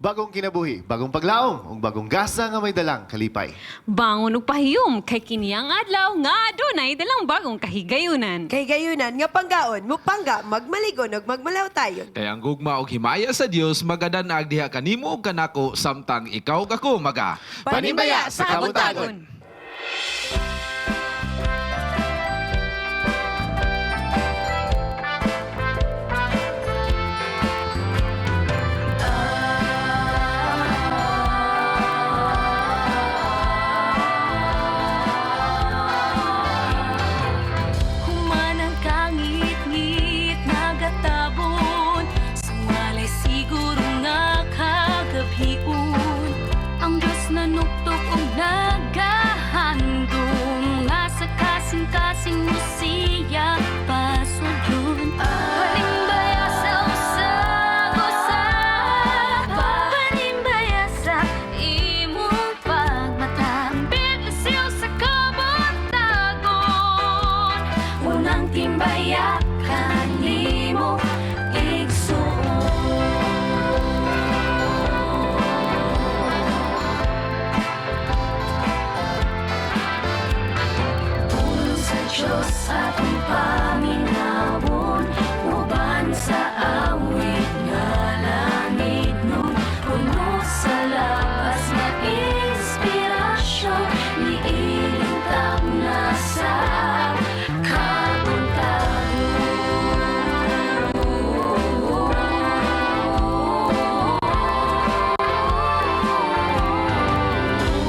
Bagong kinabuhi, bagong paglaom, ug bagong gasa nga may dalang kalipay. Bangon ug pahiyom kay kini ang adlaw nga adunay dalang bagong kahigayunan. Kay gayunan nga panggaon, mupangga, magmaligon ug magmalaw tayon. Kay ang gugma og himaya sa Dios magadanag diha kanimo ug kanako samtang ikaw ug ako maga Panimbaya sa Kabuntagon. Human ang kangit-ngit nagatabon, sumalay siguro nga kagabhion. Ang Diyos nanuktok og nagahandom nga sa kasing-kasing mo siya pasudlon. Panimbaya sa usag-usa, panimbaya sa imong pagmata, biglasyo sa kabuntagon. Unang timbaya kanimo igsoon. Pulong sa Diyos atong paminawon, uban sa awit nga langit nun, puno sa labas nga inspirasyon, niilintang na sa kabuntagon.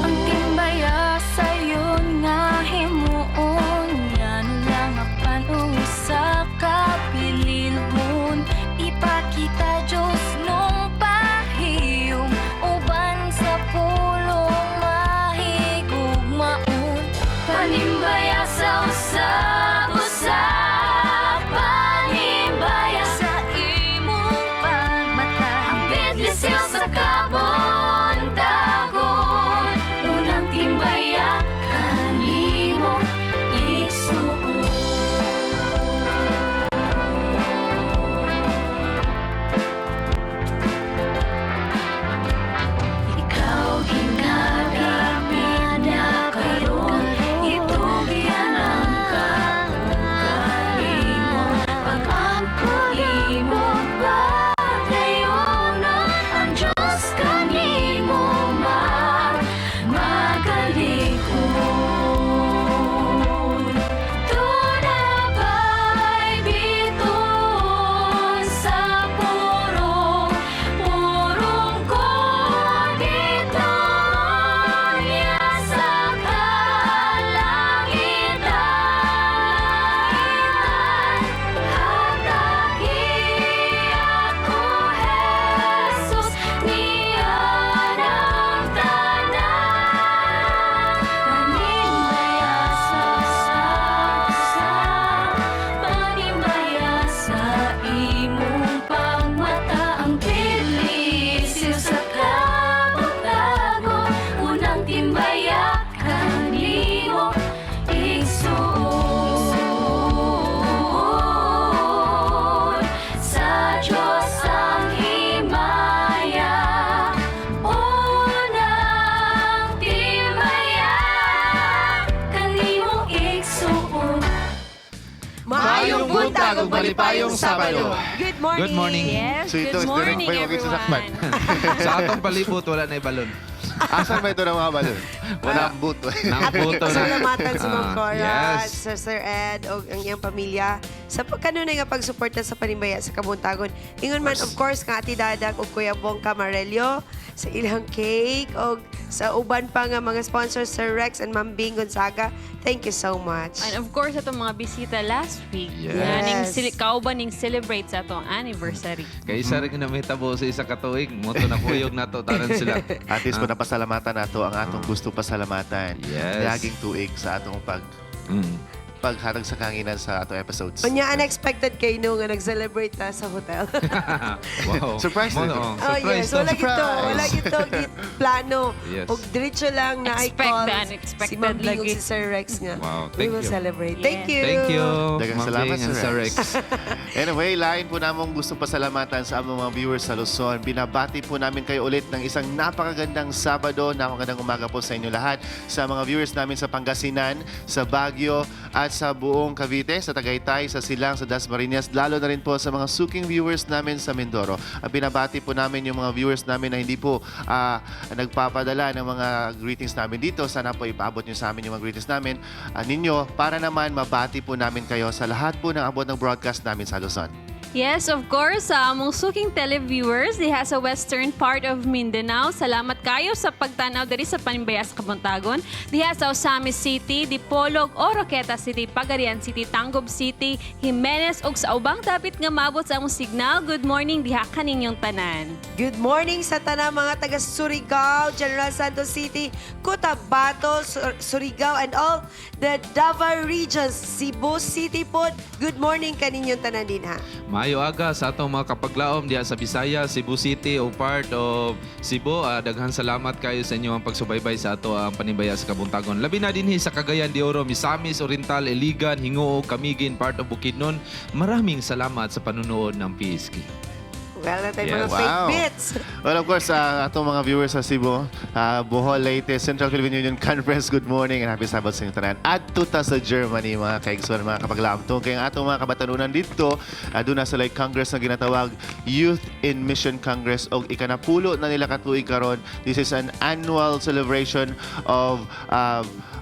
Ang timbaya sayon nga himuon, ngano lang apan usa ka pililhon. Ipakita Diyos nung pahiyom, uban sa pulong mahigugmaon. Panimbaya sa usab-usa, panimbaya sa imong pagmata, ang bidlisiw sa kabuntagon. Unang timbaya kanimo igsuon. Ikaw ginagapit na karon, itugyan ang kaugalingon. Pag-ampo imo padayonon, ang Diyos kanimo magalikon. Tunabay biton sa purong, purong ko giton niya sa kalangitan. Hatagi ako, Jesus, niya ng tanan. Panimbaya sa sa, panimbaya sa imong pagmata, ang bilis sa kabuntagon. Unang timbaya kanimo igsoon. Sa Diyos ang himaya, unang timbaya kanimo igsoon. Maayong buntag ug malipayong Sabado. Good morning. Good morning. Yes, So ito, good direct morning pa yung everyone. sasakpan. Sa atong palibot wala na balon. Asan ba ito ng mga balon? Wala ang boot. Nang buto na. Salamatan sa Ma'am Ah, Cora, yes. sa Sir Ed, o ang iyang pamilya sa pagkanunay nga pagsuporta sa panimbaya sa Kabuntagon. Ingon man, of course, nga Ate Dadak o Kuya Bong Camarello sa ilang cake o sa uban pa nga mga sponsors, Sir Rex and Ma'am Bing Gonzaga. Thank you so much. And of course, atong mga bisita last week. Yes. Nga ning kauban ning celebrate sa atong anniversary. Kay isa rin na mahitabo sa isa ka tuig, moto na kuyog nato tanan sila. At least po napasalamatan nato ang atong gusto pasalamatan. Yes. Laging tuig sa atong pag paghatag sa kanginan sa ato episodes. Unya, unexpected kay no nga nag-celebrate ta sa hotel. Wow. Surprise Mo, na ito. oh, Oh, surprise yes. to. Wala gito. Surprise. Wala gito. Git plano. Yes. Og diretso lang na I Expect call the unexpected si Ma'am Bing ug lagi. si Sir Rex nga. Wow, We thank will you. celebrate. Thank you. Thank you. Daghang Ma'am salamat, Bing and Sir Sir Rex. Rex. Anyway, lain po namong gusto pasalamatan sa among mga viewers sa Luzon. Binabati po namin kayo ulit ng isang napakagandang Sabado, napakagandang umaga po sa inyo lahat. Sa mga viewers namin sa Pangasinan, sa Baguio, at sa buong Cavite, sa Tagaytay, sa Silang, sa Dasmariñas, lalo na rin po sa mga suking viewers namin sa Mindoro. At binabati po namin yung mga viewers namin na hindi po nagpapadala ng mga greetings namin dito. Sana po ipaabot nyo sa amin yung mga greetings namin ninyo para naman mabati po namin kayo sa lahat po ng abot ng broadcast namin sa Luzon. Yes, of course, sa among suking televiewers diha sa western part of Mindanao. Salamat kayo sa pagtanaw diri sa Panimbaya sa Kabuntagon. Diha sa Osamis City, Dipolog, Oroqueta City, Pagadian City, Tanggob City, Jimenez ug sa ubang dapit nga maabot sa among signal. Good morning diha kaninyong tanan. Good morning sa tanang mga taga Surigao, General Santos City, Cotabato, Surigao, and all the Davao regions, Cebu City po. Good morning kaninyong tanan din ha. Maayo aga sa atong mga kapaglaom diha sa Bisaya, Cebu City o part of Cebu. Daghan salamat kayo sa inyong pagsubaybay sa ato ang panimbaya sa Kabuntagon. Labi na dinhi sa Cagayan de Oro, Misamis Oriental, Iligan, Hingoog, Camiguin, part of Bukidnon. Maraming salamat sa panunood ng PSK. Well, na tayo mga Yes. fake Wow. bits. Well, of course, atong mga viewers sa Cebu, Bohol, Leyte, Central Philippine Union Conference, good morning and happy Sabbath sa inyong tanan. At tuta sa Germany, mga kaigsoon, mga kapaglaamtong. Kaya ang atong mga kabatanunan dito, doon na sa like Congress na ginatawag Youth in Mission Congress og ikanapulo na nila katuig karon. This is an annual celebration of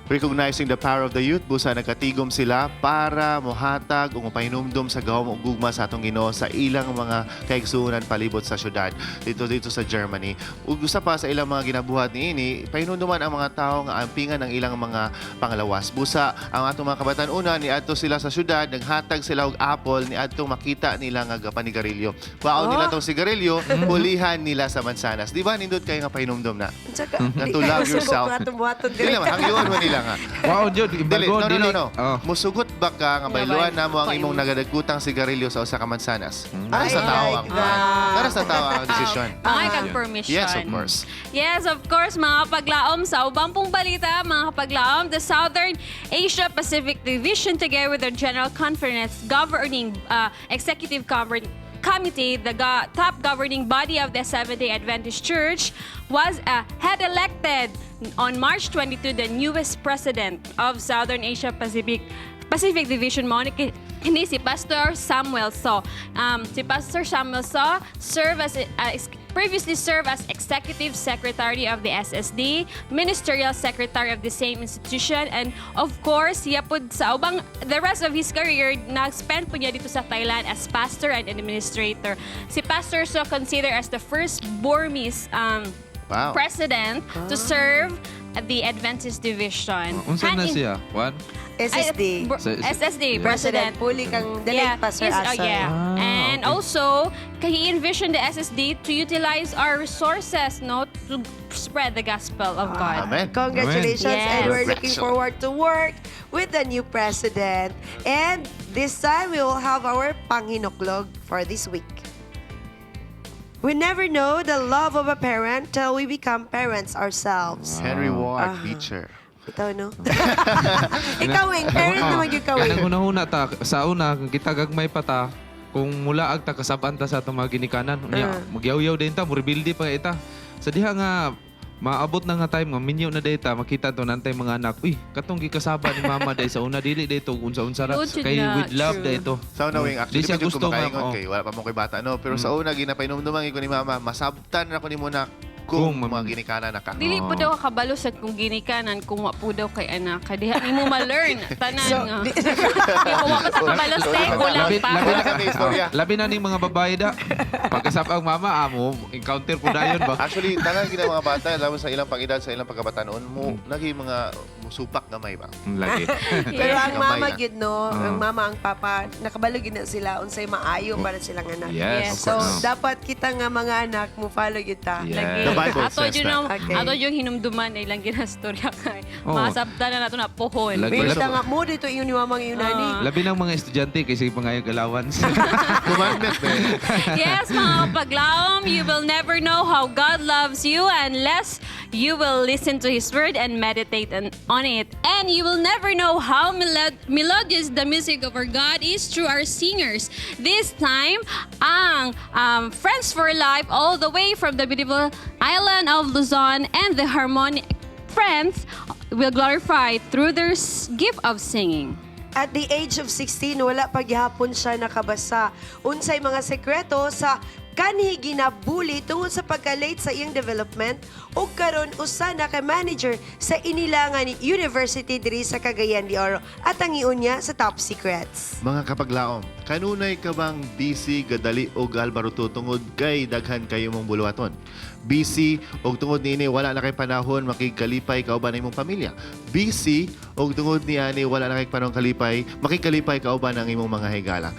recognizing the power of the youth. Busa nagkatigom sila para mohatag o mopahinumdom sa gahom ug gugma sa atong Ginoo sa ilang mga kaigsuonan palibot sa syudad dito dito sa Germany. Ug usa pa sa ilang mga ginabuhat niini, pahinumduman ang mga tawo nga ampingan ang ilang mga panglawas. Busa ang atong mga kabataan una niadto sila sa syudad, naghatag sila og apple niadtong makita nila nga gapanigarilyo. Kwaon nila tong sigarilyo, hulihan nila sa mansanas. Di ba nindot kayo nga pahinumdom na? Tsaka, Nga to love yourself. Buhaton Dili man, hangyoon mo nila nga. Wow, jud, Dili, imbargo, no, no, no, dili. no. Oh. Musugot ba ka nga bayluan na mo ang imong nagadagkutang sigarilyo sa usa ka mansanas? Para I sa tao like ang that. Para sa tao ang desisyon. Mga kag permission. Yes, of course. Yes, of course, mga kapaglaom, sa ubang pong balita, mga kapaglaom, the Southern Asia Pacific Division together with the General Conference Governing Executive Committee, the top governing body of the Seventh-day Adventist Church, was had elected on March 22 the newest president of Southern Asia Pacific Division, Monica, hindi si Pastor Samuel So. Si Pastor Samuel So serve as, previously served as Executive Secretary of the SSD, Ministerial Secretary of the same institution, and of course, siya po sa ubang the rest of his career, nag-spend po niya dito sa Thailand as pastor and administrator. Si Pastor So considered as the first Burmese president to serve at the Adventist Division. Unsa na Han- siya? Juan? SSD. Ay, SSD, President. President. Puli kang the late Pastor he's- Asoy. yeah. Ah, And okay. also, kay he envisioned the SSD to utilize our resources, no, to spread the gospel of God. Amen. Congratulations, Amen. and we're looking Yes. forward to work with the new president. And this time, we will have our panghinuklog for this week. We never know the love of a parent till we become parents ourselves. Henry Ward Beecher. Ito, no? Ikaw, Wing. Parent naman yung ikaw, Wing. Kanang hunahuna ta, sa una, kung kita gagmay pa ta, kung mula ag ta kasaban ta sa atong mga ginikanan, unya, magyaw-yaw din ta, muribildi pa ita. Sa diha nga, maabot na nga time nga minyo na data makita to nantay mga anak uy katong gikasaba ni mama day sa una dili day to unsa-unsa ra Good kay na, with love true. day to. Sa una, Wing, actually, Di siya medyo gusto nga, kumakaingon oh. kay wala pa mo kay bata, no? Pero sa una, ginapainumduman ko ni mama, masabtan na ko ni muna kung Kung mga ginikanan na ka. Dili po daw kabalo sa kung ginikanan kung wa po daw kay anak. Diha nimo ma-learn tanan So, nga. Di ko wa pa sa kabalo sa kulang Labi, pa. labi, Wala kami istorya. labi na ning mga babae da. Pagkasab ang mama, amo, encounter po dayon ba? Actually, tanan gina mga bata, alam mo sa ilang pag-edad, sa ilang pagkabatanon mo, naging mga Musupak gamay ba? Lagi. Pero ang Gamay mama na. gyud no, ang mama ang papa nakabalo gyud na sila unsay maayo para silang anak. Yes, of So course. dapat kita nga mga anak mo follow gyud ta. Yes. Lagi. The Bible Ato says yun that. Ato yung hinumduman na ilang ginastorya kay. Oo. Masabta na nato na pohon. Lagi. Wait nga mo dito ingon ni mamang yun ani. Labi ng mga estudyante kasi pangayog allowance. Commandment eh. Yes, mga kapaglaom, you will never know how God loves you unless you will listen to His word and meditate on it. And you will never know how melodious the music of our God is through our singers. This time, ang Friends for Life all the way from the beautiful island of Luzon and the Harmonic Friends will glorify through their gift of singing. At the age of 16, wala pa gihapon siya nakabasa. Unsay mga sekreto sa kanhi ginabuli tungod sa pagka-late sa iyang development ug karon usa na ka manager sa Inilangan University diri sa Cagayan de Oro at ang iyon niya sa Top Secrets. Mga kapaglaom, kanunay ka bang busy gadali og albaruto tungod kay daghan kayo mong buluhaton? Busy og tungod niini wala na kay panahon makigkalipay kauban ang imong pamilya. Busy og tungod niani wala na kay panahon kalipay, makigkalipay kauban ang imong mga higala.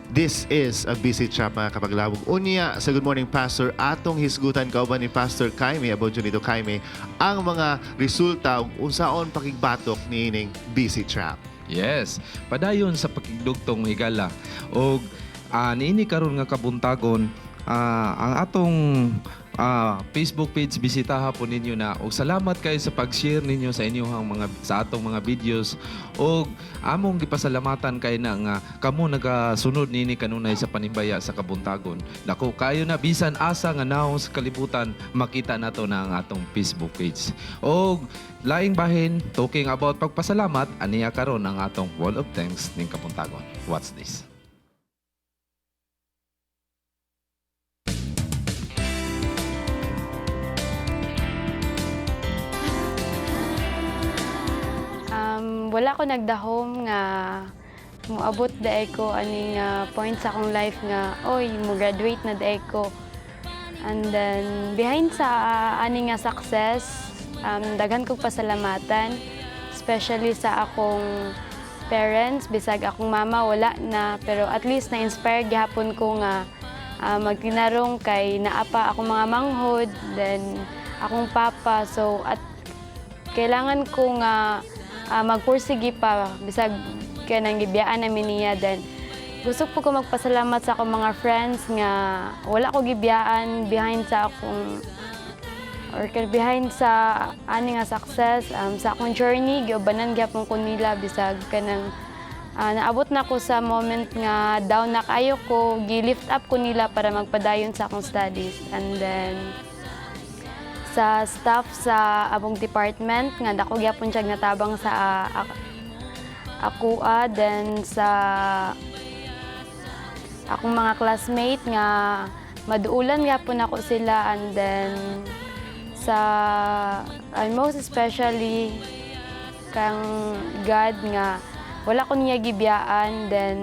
This is a busy trap, mga kapaglawog. Unya sa Good Morning Pastor, atong hisgutan kauban ni Pastor Kaime, about Junito Kaime, ang mga resulta ug unsaon pakigbatok niining busy trap. Yes. Padayon sa pakigdugtong higala. Og niini karon nga kabuntagon, ang atong Facebook page, bisitaha po ninyo na og salamat kayo sa pag-share ninyo sa inyong mga sa atong mga videos og among gipasalamatan kay na nga kamo nagasunod nini kanunay sa panimbaya sa kabuntagon. Dako kayo na bisan asa nga naong sa kalibutan makita nato na ang atong Facebook page. Og laing bahin, talking about pagpasalamat, aniya karon ang atong Wall of Thanks ning kabuntagon. What's this? Wala ko nagdahom nga moabot daay ko ani nga point sa akong life nga oy mo graduate na daay ko. And then behind sa ani nga success, daghan kog pasalamatan, especially sa akong parents. Bisag akong mama wala na, pero at least na-inspire gihapon ko nga magtinarong kay naa pa akong mga manghod, then akong papa. So at kailangan ko nga magpursige pa bisag kanang gibiyaan namin niya. Then gusto po ko magpasalamat sa akong mga friends nga wala ko gibiyaan behind sa akong or behind sa ani nga success, sa akong journey. Giubanan gyapon ko nila bisag kanang naabot na ko sa moment nga down na kayo ko, gi-lift up ko nila para magpadayon sa akong studies. And then sa staff sa among department nga dako gyapon siya natabang sa akoa, then sa akong mga classmate nga maduulan gyapon ako sila, and then sa and most especially kang God nga wala ko niya gibiyaan, then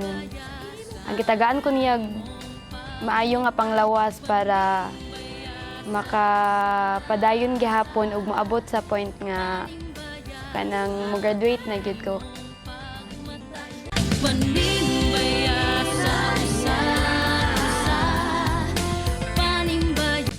ang gitagaan ko niya maayo nga panglawas para makapadayon gihapon ug moabot sa point nga kanang mo-graduate na gyud ko. Panimbaya sa usa, panimbaya.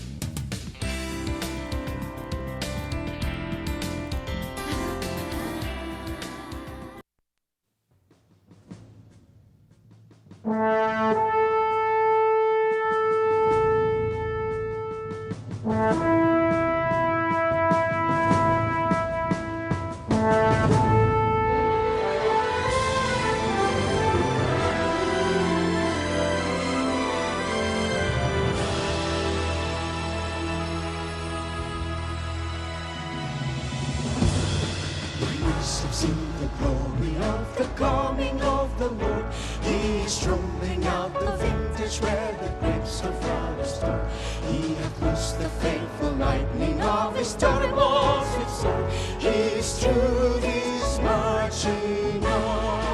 Priests have seen the glory of the coming of the Lord. He is rolling out the vintage where the grapes of wrath are stored. He hath loosed the fateful lightning of his terrible swift sword. His truth is marching on.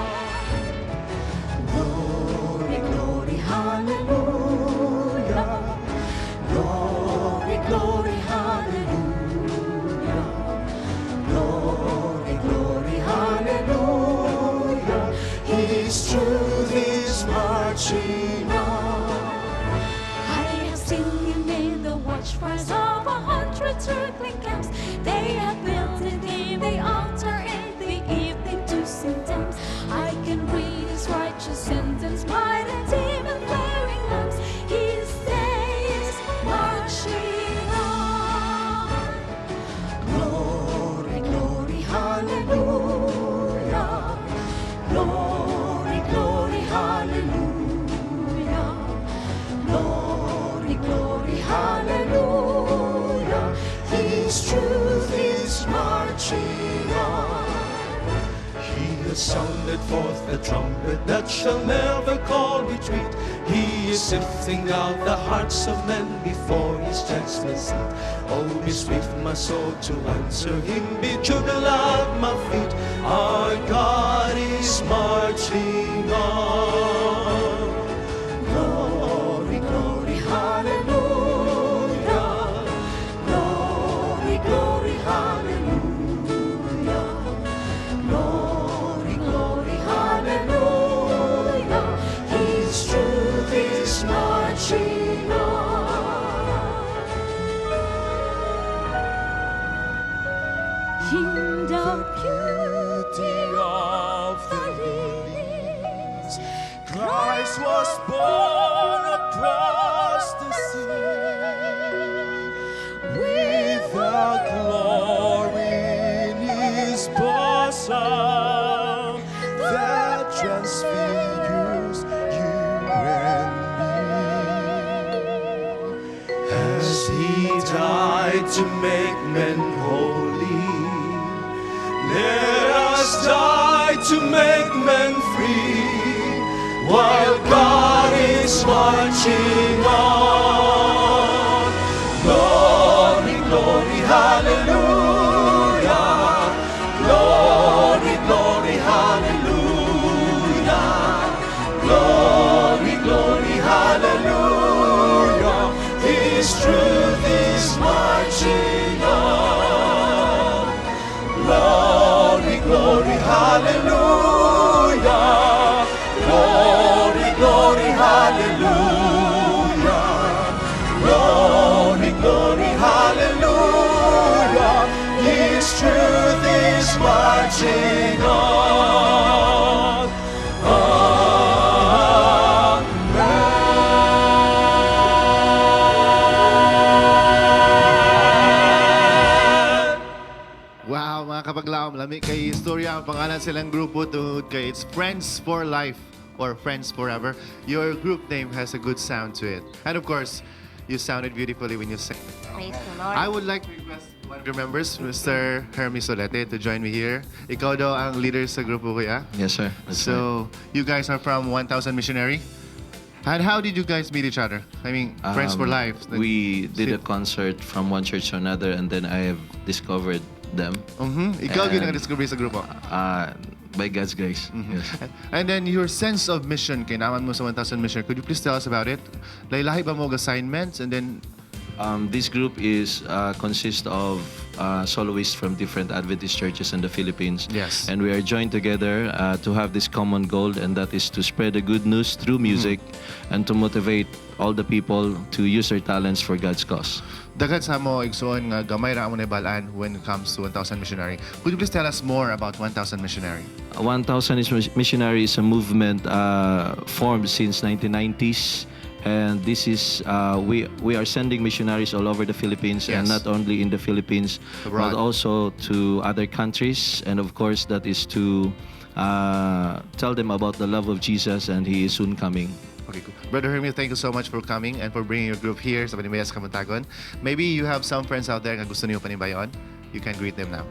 Glory, glory, hallelujah. Glory, glory, hallelujah. Glory, glory. is marching on. I have seen you made the watchfires of 100 circling camps. They have built in him the altar in the evening to sing dance. I can read his righteous sentence by the dim and flaring lamps. His day is marching on. Glory, glory, hallelujah. Glory, glory, hallelujah. Glory, glory, hallelujah. His truth is marching on. He has sounded forth the trumpet that shall never call retreat. He is sifting out the hearts of men before his judgment seat. Oh, be swift, my soul, to answer him. Be jubilant, my feet. Our God is marching on. Glory, glory, hallelujah. Glory, glory, hallelujah. Glory, glory, hallelujah. His truth is marching on. In the Beauty of the lilies, Christ was born across the sea with the glory in his bosom that transfigures you and me. As he died to make men holy, let us die to make men free while God is marching on. Glory, glory, hallelujah. Glory, glory, hallelujah. Glory, glory, hallelujah. His truth is marching on. Glory, glory, hallelujah. Glory, glory, hallelujah. Glory, glory, hallelujah. His truth is marching on. Amen. Wow, mga kapaglaom, lami kay istorya ang pangalan silang grupo tungod kay it's Friends for Life or Friends Forever. Your group name has a good sound to it. And of course, you sounded beautifully when you sang. Praise the Lord. I would like to request one of your members, Mr. Hermie Solete, to join me here. Ikaw daw ang leader sa grupo, kuya. Yes, sir. That's right. So, you guys are from 1000 Missionary. And how did you guys meet each other? I mean, Friends for Life. We did a concert from one church to another, and then I have discovered them. Ikaw yun ang And, discovery sa grupo. By God's grace. Yes. And then your sense of mission, kay naa man mo sa 1000 Mission. Could you please tell us about it? Lahi-lahi ba mo og assignments and then This group is consists of soloists from different Adventist churches in the Philippines. Yes. And we are joined together to have this common goal, and that is to spread the good news through music and to motivate all the people to use their talents for God's cause. Daghan sa mo igsuon nga gamay ra amo nahibalaan when it comes to 1000 Missionary. Could you please tell us more about 1000 Missionary? 1000 is Missionary is a movement formed since 1990s, and this is we are sending missionaries all over the Philippines, and not only in the Philippines Abroad. but also to other countries, and of course that is to tell them about the love of Jesus, and He is soon coming. Okay, cool. Brother Hermie, thank you so much for coming and for bringing your group here sa Panimbayas Kabuntagon. Maybe you have some friends out there nga gusto niyo panimbayon. You can greet them now.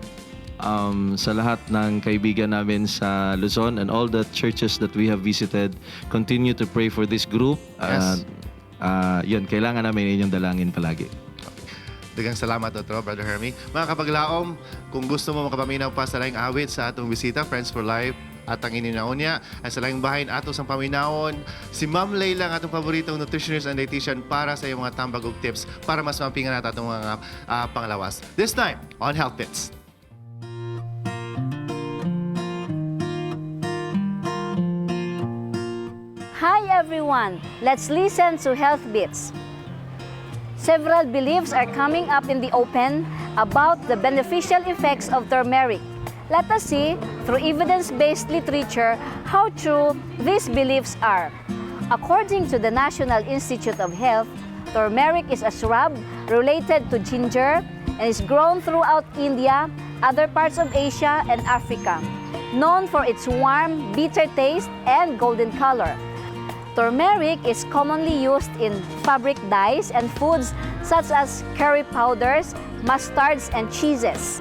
Sa lahat ng kaibigan namin sa Luzon and all the churches that we have visited, continue to pray for this group. Yun, kailangan namin inyong dalangin palagi. Daghang salamat, Otro, Brother Hermie. Mga kapaglaom, kung gusto mo makapaminaw pa sa laing awit sa atong bisita, Friends for Life, at ang ininaon niya, ay sa laing bahin ato sang paminawon, si Ma'am Leila ang atong paboritong nutritionist and dietitian para sa iyong mga tambag ug tips para mas mampingan nato atong mga panglawas. This time, on Health Tips. Hi everyone! Let's listen to Health Beats. Several beliefs are coming up in the open about the beneficial effects of turmeric. Let us see through evidence-based literature how true these beliefs are. According to the National Institute of Health, turmeric is a shrub related to ginger and is grown throughout India, other parts of Asia, and Africa. Known for its warm, bitter taste and golden color. Turmeric is commonly used in fabric dyes and foods such as curry powders, mustards, and cheeses.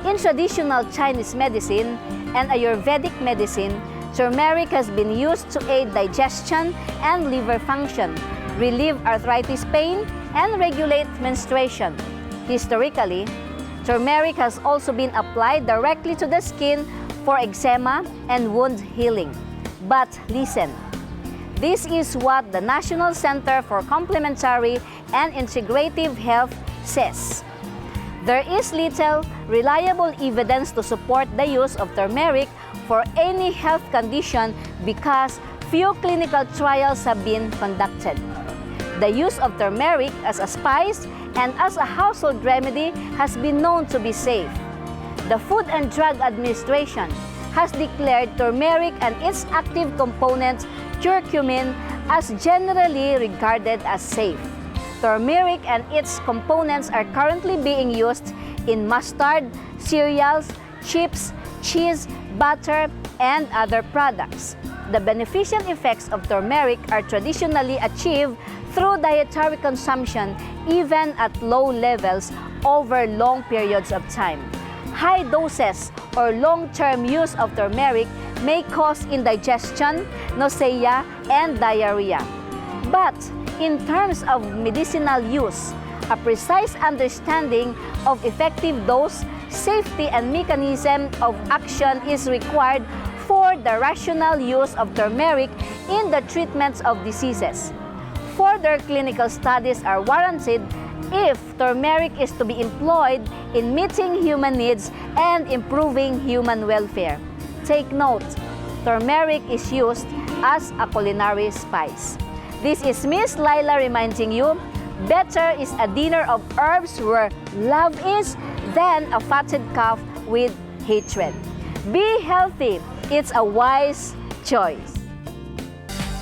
In traditional Chinese medicine and Ayurvedic medicine, turmeric has been used to aid digestion and liver function, relieve arthritis pain, and regulate menstruation. Historically, turmeric has also been applied directly to the skin for eczema and wound healing. But listen, this is what the National Center for Complementary and Integrative Health says. There is little reliable evidence to support the use of turmeric for any health condition because few clinical trials have been conducted. The use of turmeric as a spice and as a household remedy has been known to be safe. The Food and Drug Administration has declared turmeric and its active component, curcumin, as generally regarded as safe. Turmeric and its components are currently being used in mustard, cereals, chips, cheese, butter, and other products. The beneficial effects of turmeric are traditionally achieved through dietary consumption, even at low levels over long periods of time. High doses or long-term use of turmeric may cause indigestion, nausea, and diarrhea. But in terms of medicinal use, a precise understanding of effective dose, safety, and mechanism of action is required for the rational use of turmeric in the treatments of diseases. Further clinical studies are warranted if turmeric is to be employed in meeting human needs and improving human welfare. Take note, turmeric is used as a culinary spice. This is Miss Laila reminding you, better is a dinner of herbs where love is than a fatted calf with hatred. Be healthy. It's a wise choice.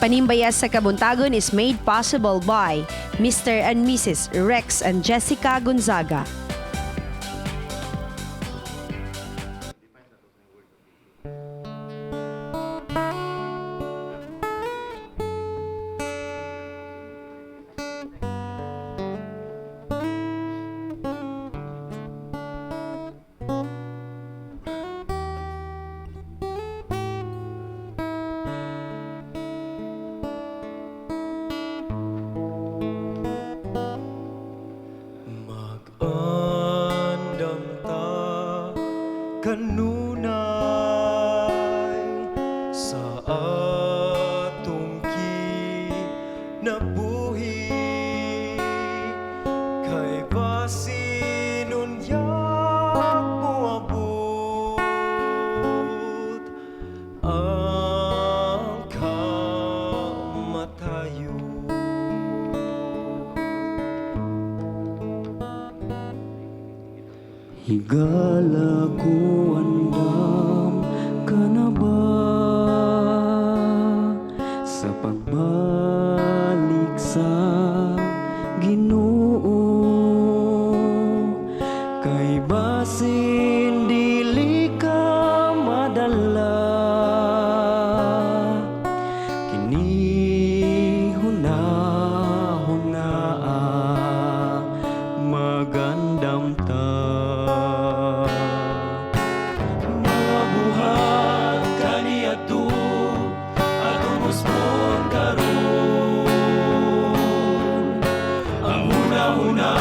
Panimbaya sa Kabuntagon is made possible by Mr. and Mrs. Rex and Jessica Gonzaga. Mag-andam ta kanunay sa atong kinabuhi, kay basin unyag moabot ang kamatayon. Higala ko, andam ka na ba sa pagbalik sa Ginoo? Kay basin dili ka madala, kini huna-huna, mag-andam ta. Mga buhat kaniadto atong usbon karon, ang huna-huna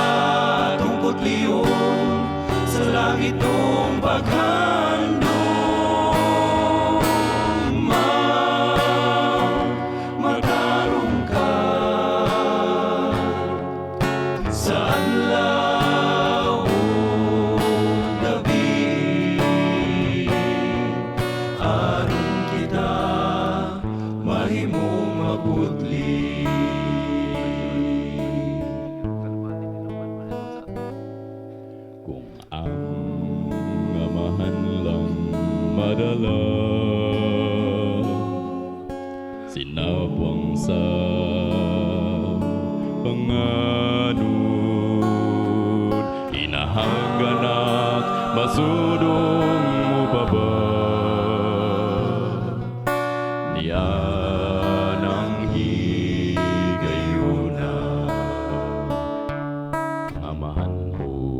atong putlion sa langit tong paghandom. Matarong ka sa adlaw ug gabi, aron kita mahimong Maputli. Kung ang amahan lang madala, sinabwang sa panganod, inahang anak, masudong mo pa ba niyan ang higayuna, amahan mo?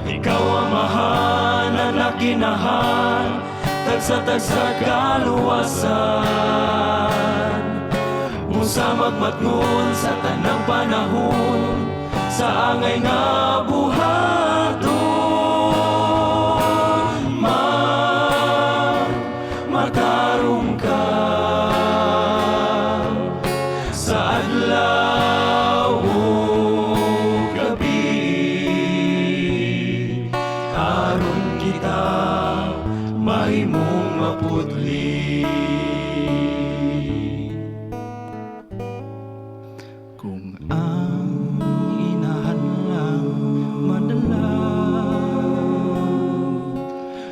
Ikaw amahan, anak inahan, tagsa-tagsa kaluwasan. Musa magmatngon sa tanang panahon, sa angay nga buhaton. Man, matarong ka sa adlaw ug gabi, aron kita mahimong maputli. Kung ang inahan lang madala,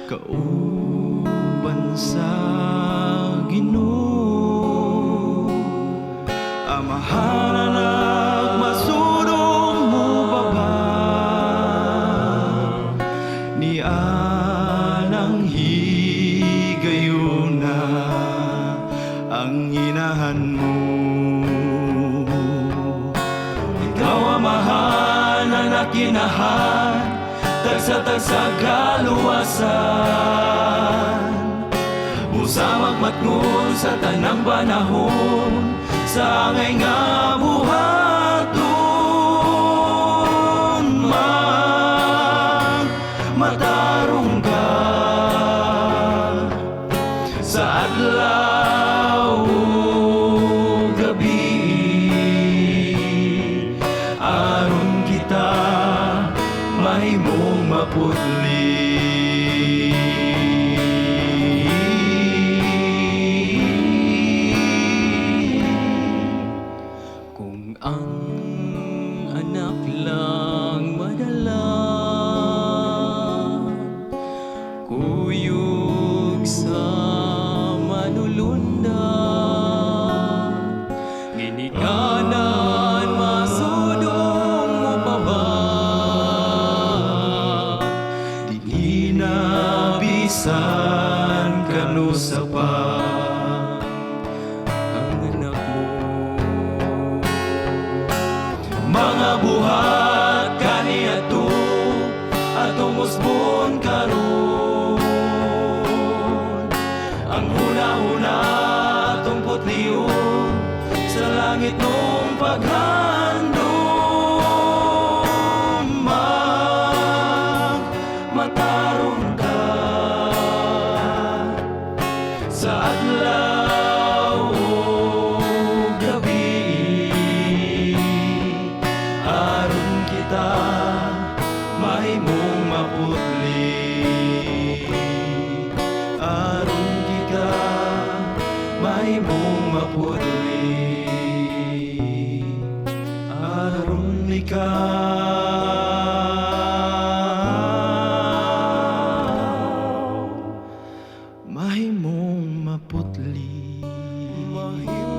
kauban sa Ginoo, amahan anak, masudong mo pa ba ni anang higayuna ang inahan mo? Ikaw amahan, anak inahan, tagsa-tagsa kaluwasan. Busa magmatngon sa tanang panahon, sa angay nga buhaton. Man, matarong ka sa adlaw ug gabi, aron kita mahimong maputli. Kung ang anak lang madala, kuyog sa manulunda, ginikanan, masudong mo pa ba di na bisan kanusa pa ang anak mo? Mga buhat kaniadto atong usbon karon, ang huna-huna atong putlion sa langit nung paghandom. Mag matarong ka sa adlaw ug gabi, aron kita mahimong maputli, aron kita mahimong maputli, aron ikaw mahimong maputli. Mahimong.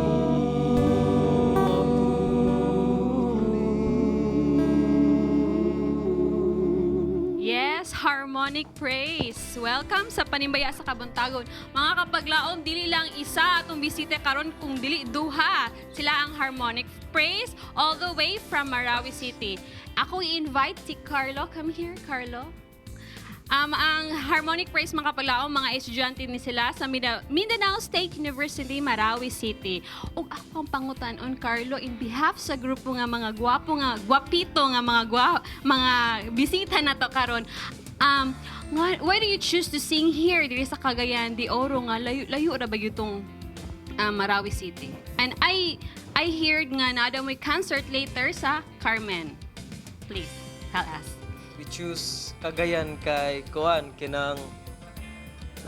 Yes, Harmonic Praise. Welcome sa Panimbaya sa Kabuntagon. Mga kapaglaom, dili lang isa atong bisita karon kung dili duha. Sila ang Harmonic Praise all the way from Marawi City. Ako i-invite si Carlo. Come here, Carlo. Ang Harmonic Praise, mga kapaglaom, mga estudyante ni sila sa Mindanao State University, Marawi City. Ug ako ang pangutan-on, Carlo, in behalf sa grupo nga mga gwapo nga gwapito nga mga bisita na to karon. Why do you choose to sing here diri sa Cagayan de Oro nga layo layo ra ba tong Marawi City? And I heard nga naa daw may concert later sa Carmen. Please tell us. We choose Cagayan kay kuan kinang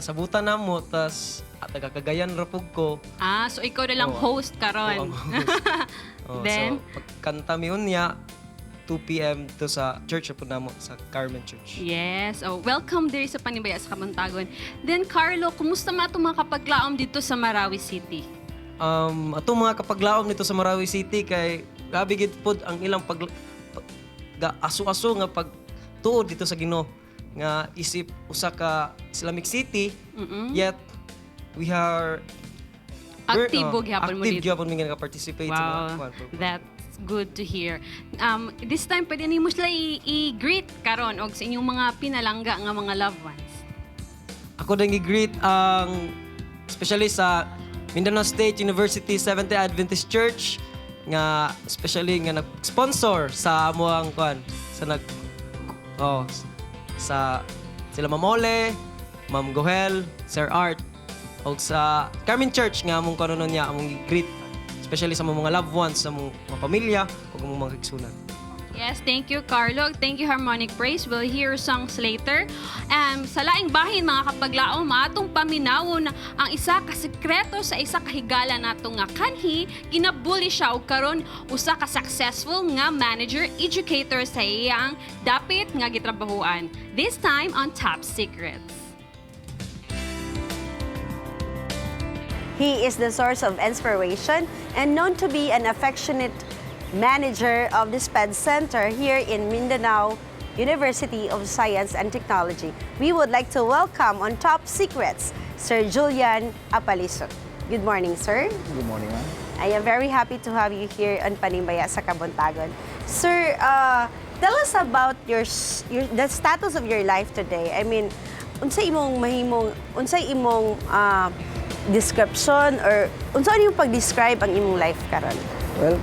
Nasabutan namo tas at taga Cagayan ra pug ko. Ah, so ikaw na lang Oo. host karon. Oo, ang host. Oh, Then? So pagkanta mi unya 2 p.m. to sa church na pud namo sa Carmen Church. Yes. Oh, welcome diri sa Panimbaya sa Kabuntagon. Then Carlo, kumusta man atong mga kapaglaom dito sa Marawi City? Atong mga kapaglaom nito sa Marawi City kay grabe gid pod ang ilang pag, aso-aso nga pagtuod dito sa Ginoo nga isip usa ka Islamic city, yet we are Aktibo oh, gihapon mo active dito. gihapon mi nga naka-participate sa mga Wow, kuan. that's good to hear. This time, pwede nimo sila i-greet karon og sa inyong mga pinalangga nga mga loved ones. Ako din gi-greet ang especially sa Mindanao State University Seventh-day Adventist Church nga especially nga nag-sponsor sa amuang kuan sa nag oh sa sila Ma'am Ole, Ma'am Gohel, Sir Art og sa Carmen Church nga among kuan niya among gi-greet especially sa among mga loved ones, sa among mga pamilya ug among mga kaigsunan. Yes, thank you, Carlo. Thank you, Harmonic Praise. We'll hear songs later. Sa laing bahin, mga kapaglaom, atong paminawon ang isa ka sekreto sa isa ka higala nato nga kanhi, ginabully siya og karon usa ka successful nga manager, educator sa iyang dapit nga gitrabahuan. This time on Top Secrets. He is the source of inspiration and known to be an affectionate manager of the SPED Center here in Mindanao University of Science and Technology. We would like to welcome on Top Secrets, Sir Julian Apaliso. Good morning, sir. Good morning, ma'am. I am very happy to have you here on Panimbaya sa Kabuntagon. Sir, tell us about your the status of your life today. I mean, unsay imong mahimong unsay imong description or unsa imong pag-describe ang imong life karon? Well,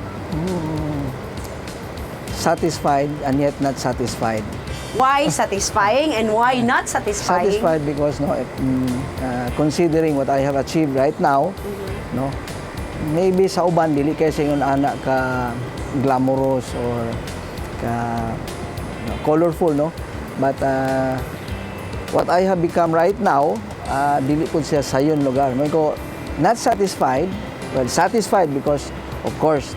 satisfied and yet not satisfied. Why satisfying and why not satisfying? Satisfied because no, if, considering what I have achieved right now, no, maybe sa uban dili kay sa ingon ana ka glamorous or ka no, colorful, no, but what I have become right now, dili pud siya sayon lugar. Mao ko not satisfied, well, satisfied because of course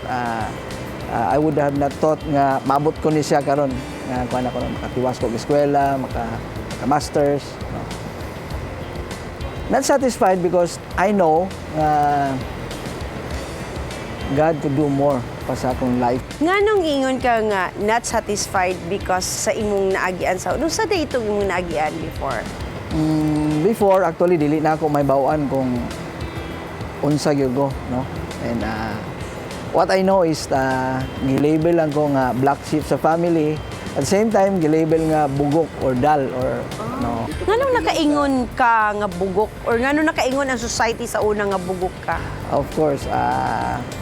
I would have not thought nga maabot ko ni siya karon nga kuan ako makatiwas ko og eskwela, maka masters, no. Not satisfied because I know nga God could do more pa sa akong life. Nganong ingon ka nga not satisfied because sa imong naagian sa unsa day itong imong naagian before? Before, actually, dili na ako may bawaan kung unsa gyud ko, no? And what I know is gilabel lang ko nga black sheep sa family. At the same time, gilabel nga bugok or dull or no. Nganong nakaingon ka nga bugok or nganong nakaingon ang society sa una nga bugok ka? Of course,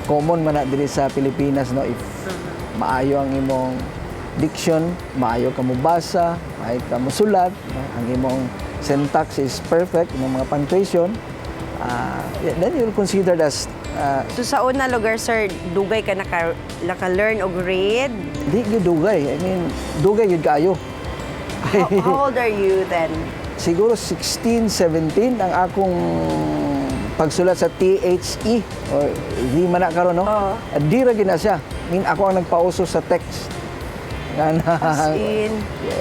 common man na diri sa Pilipinas, no, if maayo ang imong diction, maayo ka mobasa, maayo ka mosulat, no, ang imong syntax is perfect, imong mga punctuation, then you'll considered as So sa una lugar, sir, dugay ka naka-learn og read. Di gyud dugay. I mean, dugay gyud kaayo. How old are you then? Siguro 16, 17 ang akong pagsulat sa THE or di man na karon, no. Di ra gyud na siya. I mean, ako ang nagpauso sa text. Nga na, As in,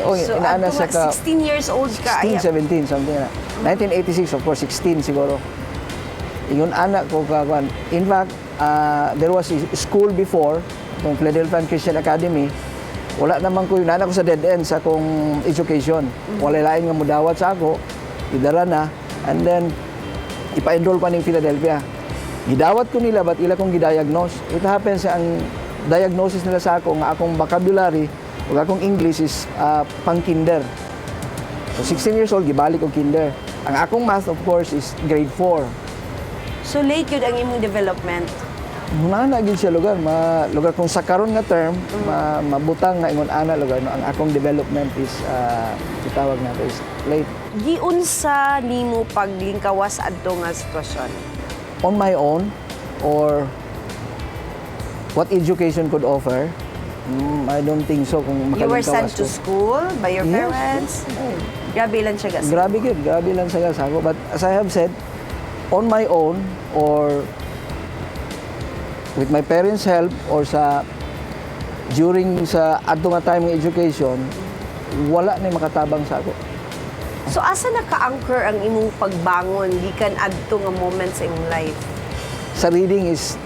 oh, so inaana adto siya nga, 16 years old ka. 16, 17, something na. 1986, of course, 16 siguro. Ingon anak ko ka kuan. In fact, there was a school before, itong Philadelphia Christian Academy. Wala naman ko, yun ko sa dead end sa akong education. Wala lain nga mudawat sa ako, idara na, and then ipa-enroll pa ning Philadelphia. Gidawat ko nila, but ila kong gidiagnose. It happens ang diagnosis nila sa ako nga akong vocabulary ug akong English is pang kinder. So 16 years old, gibalik og kinder. Ang akong math, of course, is grade 4. So late yun ang imong development. Muna na gyud siya lugar, ma lugar kung sa karon nga term, mabutang nga ingon ana lugar, no, ang akong development is gitawag nato is late. Giunsa nimo paglingkawas adto nga sitwasyon? On my own or what education could offer, I don't think so kung You were sent makalingkawas to ko. school by your Yes, parents? yes. Grabe lang siya gas. Grabe gyud, grabe lang sa ako. But as I have said, on my own or with my parents' help or sa during sa adto nga time ng education, wala na makatabang sa ako. So asa naka-anchor ang imong pagbangon gikan adto nga moment sa imong life? Sa reading is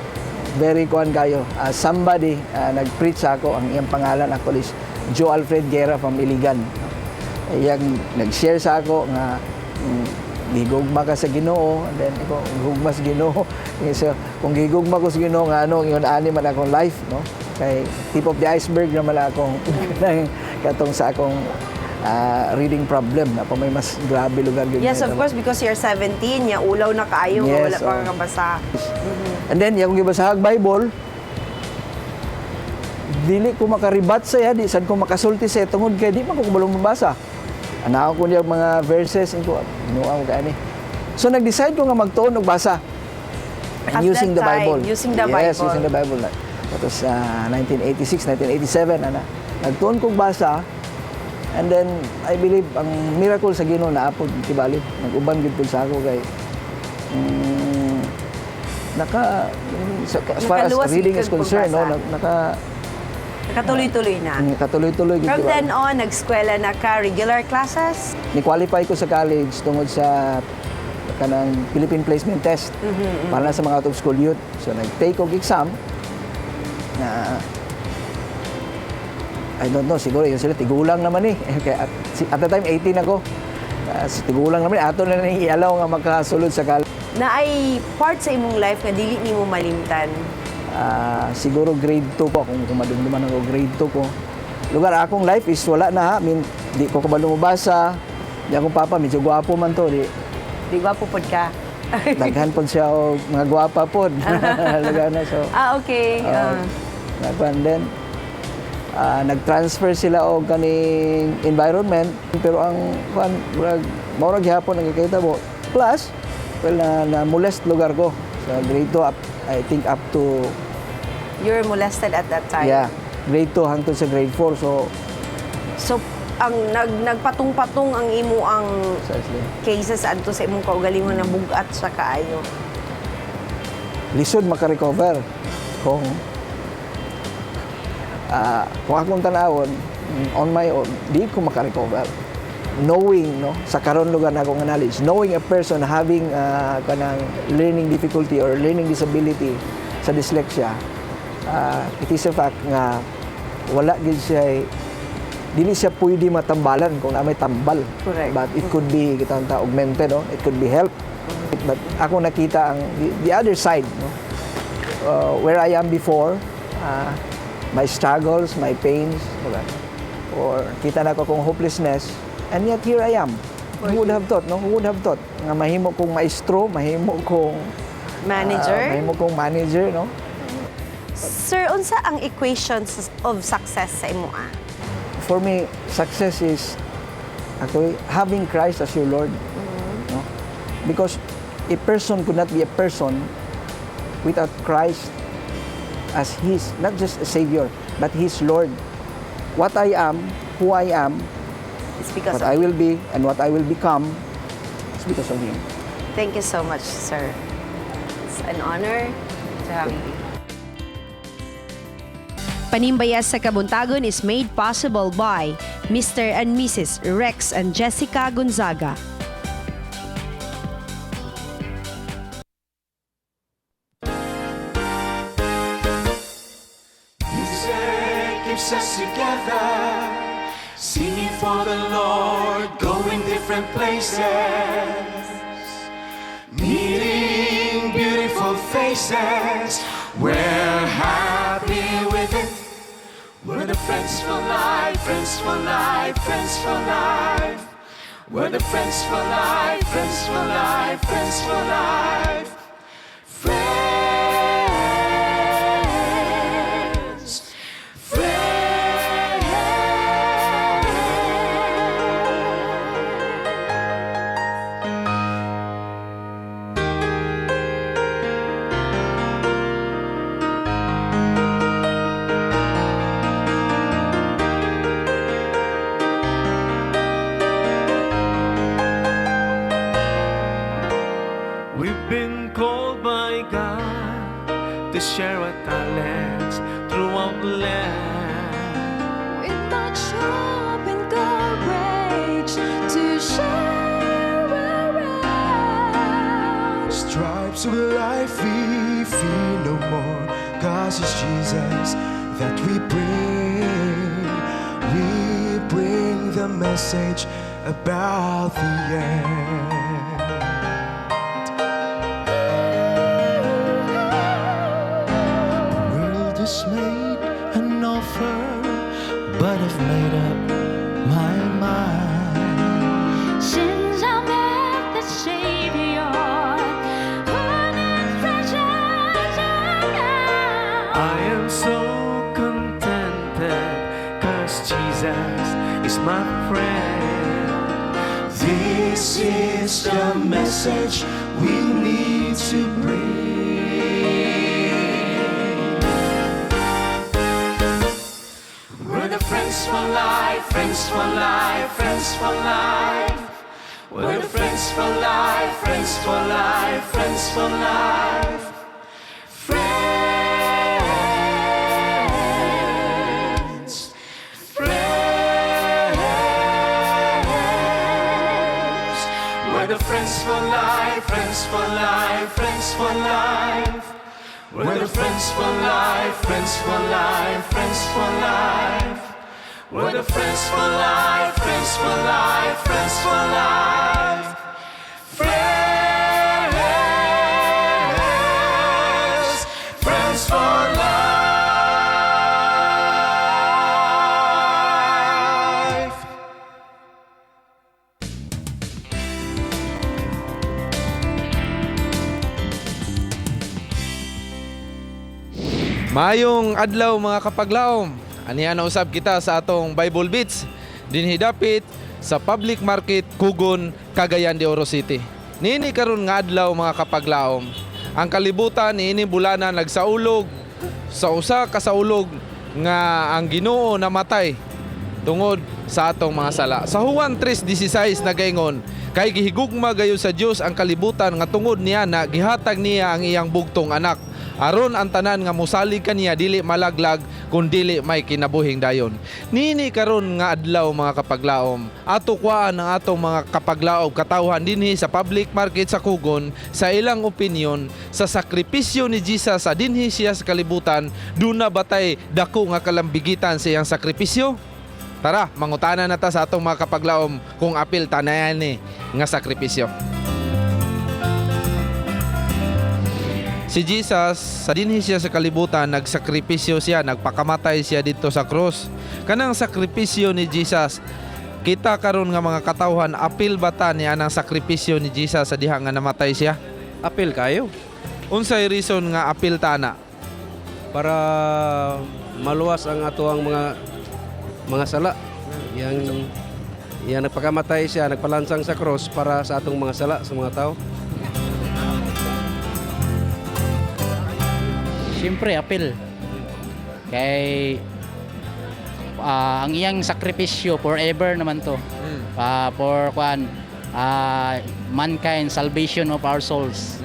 very kuan kayo. Somebody nag-preach sa ako, ang iyang pangalan actually is Joe Alfred Guerra from Iligan. Iyang nag-share sa ako nga gigugma ka sa Ginoo, and then ako gugma sa Ginoo. So kung gigugma ko sa Ginoo, nga ano ingon ani man akong life, no? Kay tip of the iceberg naman akong katong sa akong reading problem na pa may mas grabe lugar gyud Yes, nga of course, because you're 17, ya ulaw na kaayo, nga Yes, wala pa oh. ka kabasa. And then, yung gibasahag Bible, dili ko makaribat sa iya, di sad ko makasulti sa iya, tungod kay di man ko kabalo mabasa. Anaw ko niya mga verses, ko, ginuha ko kaani. So nag-decide ko nga magtuon og basa. And At using that the time, Bible. using the Yes, Bible. using the Bible. That was 1986, 1987, ana. Nagtuon kog basa, and then I believe ang miracle sa Ginoo naapod kibali. Nag-uban gyud pud sa ako kay naka as far as Nakaluwas reading is gid kag concerned, no, pagbasa. Naka Nakatuloy-tuloy na. Katuloy-tuloy gyud From kibali. then on, nag-eskwela na ka, regular classes? Ni-qualify ko sa college tungod sa kanang Philippine Placement Test para na sa mga out of school youth. So nag-take og exam na I don't know, siguro yun sila, tigulang naman eh. Kaya at the time, 18 ako. Tigulang naman, ato na nang i-allow nga makasulod sa college. Na ay part sa imong life nga dili nimo malimtan. Siguro grade 2 ko, kung madumduman ako, grade 2 ko. Lugar akong life is wala na ha. I mean, di ko kabalo mabasa. Di akong papa, medyo gwapo man to. Di, Di gwapo pod ka. Daghan pod siya og mga gwapa pod. Lugar na so. Ah, okay. Nagkuan then nag-transfer sila og kaning environment, pero ang kuan murag mao ra gihapon ang gikahitabo. Plus, well, na molest lugar ko sa grade 2 up, I think up to You were molested at that time. Yeah, grade 2 hangtod sa grade 4, so So ang nagpatong-patong ang imo ang precisely. Cases adto sa imong kaugalingon na bugat sa kaayo. Lisod makarecover kung akong tanawon on my own, di ko makarecover, knowing, no, sa karon lugar na akong knowledge, knowing a person having kanang learning difficulty or learning disability sa dyslexia, it is a fact nga wala gid siya, dili siya pwede matambalan kung naa may tambal. But it could be kitang ta augmented, no, it could be help. But ako nakita ang the other side, no, where I am before, my struggles, my pains, diba? Or kita na ko kung hopelessness, and yet here I am. Who would have thought, no? Who would have thought nga mahimo kong maestro, mahimo kong Manager? Mahimo kong manager, no? Sir, unsa ang equation of success sa imo ah? For me, success is actually having Christ as your Lord. No? Because a person could not be a person without Christ as his, not just a savior, but his Lord. What I am, who I am, It's because what of I will be, and what I will become, is because of him. Thank you so much, sir. It's an honor to have you. Panimbaya sa Kabuntagon is made possible by Mr. and Mrs. Rex and Jessica Gonzaga. Music keeps us together, singing for the Lord, going different places, meeting beautiful faces. We're happy with it. We're the friends for life, friends for life, friends for life. We're the friends for life, friends for life, friends for life. Friends, friends. To share our talents throughout the land. With much hope and courage to share around. Stripes of life we fear no more, 'cause it's Jesus that we bring. We bring the message about the end. The world has made an offer, but I've made up my mind. Since I met the Savior, who needs treasures I am so contented, 'cause Jesus is my friend. This is the message we need to bring. We're the friends for life, friends for life, friends for life. We're the friends for life, friends for life, friends for life. Friends, friends. We're the friends for life, friends for life, friends for life. We're the friends for life, friends for life, friends for life. We're the friends for life, friends for life, friends for life. Friends, friends for life. Maayong adlaw, mga kapaglaom. Aniya na usab kita sa atong Bible Beats dinhi dapit sa Public Market, Kugon, Cagayan de Oro City. Niini karon nga adlaw, mga kapaglaom, ang kalibutan niini bulana nagsaulog sa usa ka saulog nga ang Ginoo namatay tungod sa atong mga sala. Sa Juan 3:16 nagaingon, "Kay gihigugma gayo sa Dios ang kalibutan nga tungod niya na gihatag niya ang iyang bugtong anak aron ang tanan nga mosalig kaniya dili malaglag kun dili may kinabuhing dayon." Nini karon nga adlaw, mga kapaglaom, ato kuhaan ang atong mga kapaglaom katawhan dinhi sa public market sa Kugon sa ilang opinion sa sakripisyo ni Jesus sa dinhi siya sa kalibutan. Duna batay dako nga kalambigitan sa iyang sakripisyo? Tara, mangutana na ta sa atong mga kapaglaom kung apil tanayan ni nga sakripisyo. Si Jesus, sa dinhi siya sa kalibutan, nagsakripisyo siya, nagpakamatay siya dito sa krus. Kanang sakripisyo ni Jesus, kita karon nga mga katawhan, apil ba ta niya ang sakripisyo ni Jesus sa diha nga namatay siya? Apil kayo. Unsay reason nga apil ta na? Para maluwas ang ato ang mga sala. Yang yang nagpakamatay siya, nagpalansang sa cross para sa atong mga sala sa mga tao. Siyempre, apil. Kay ang iyang sakripisyo forever naman to. For kwan mankind, salvation of our souls.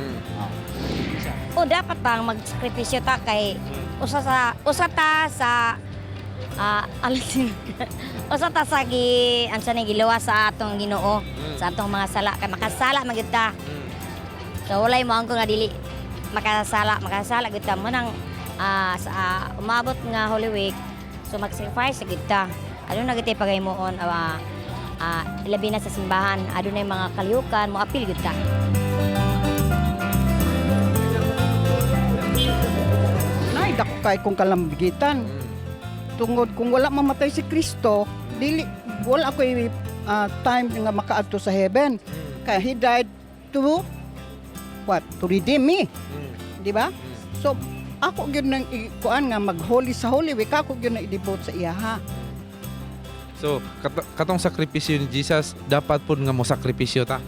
O dapat tang magsakripisyo ta kay usa ta sa alisin usa ta sa gi ansa ni giluwas sa atong Ginoo sa atong mga sala kay makasala man gyud ta. So walay mo ang nga dili makasala, makasala gyud ta mo nang sa umabot nga Holy Week, so mag-sacrifice gyud ta. Aduna gyud tay pagahimuon labi na sa simbahan, adunay mga kalihukan, mo apil gyud ta. Nay, dako kay kong kalambigitan. Tungod kung wala mamatay si Kristo, dili wala ako time nga makaadto sa heaven. Kaya he died to what? To redeem me. Di ba? So ako gyud nang kuan nga mag-holy sa Holy Week, ako gyud na i-devote sa iya ha. So, katong sakripisyo ni Jesus, dapat pud nga mo sakripisyo ta.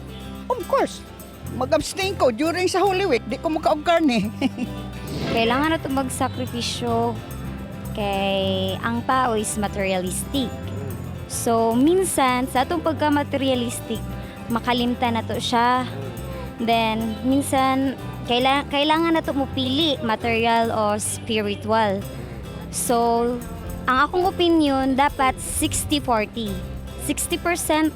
Of course. Mag-abstain ko during sa Holy Week, di ko mukaog karne. Kailangan na ito magsakripisyo kay ang tao is materialistic. So, minsan, sa atong pagka-materialistic, makalimtan na to siya. Then, minsan, Kailangan na to mo pili material o spiritual. So, ang akong opinion dapat 60-40. 60%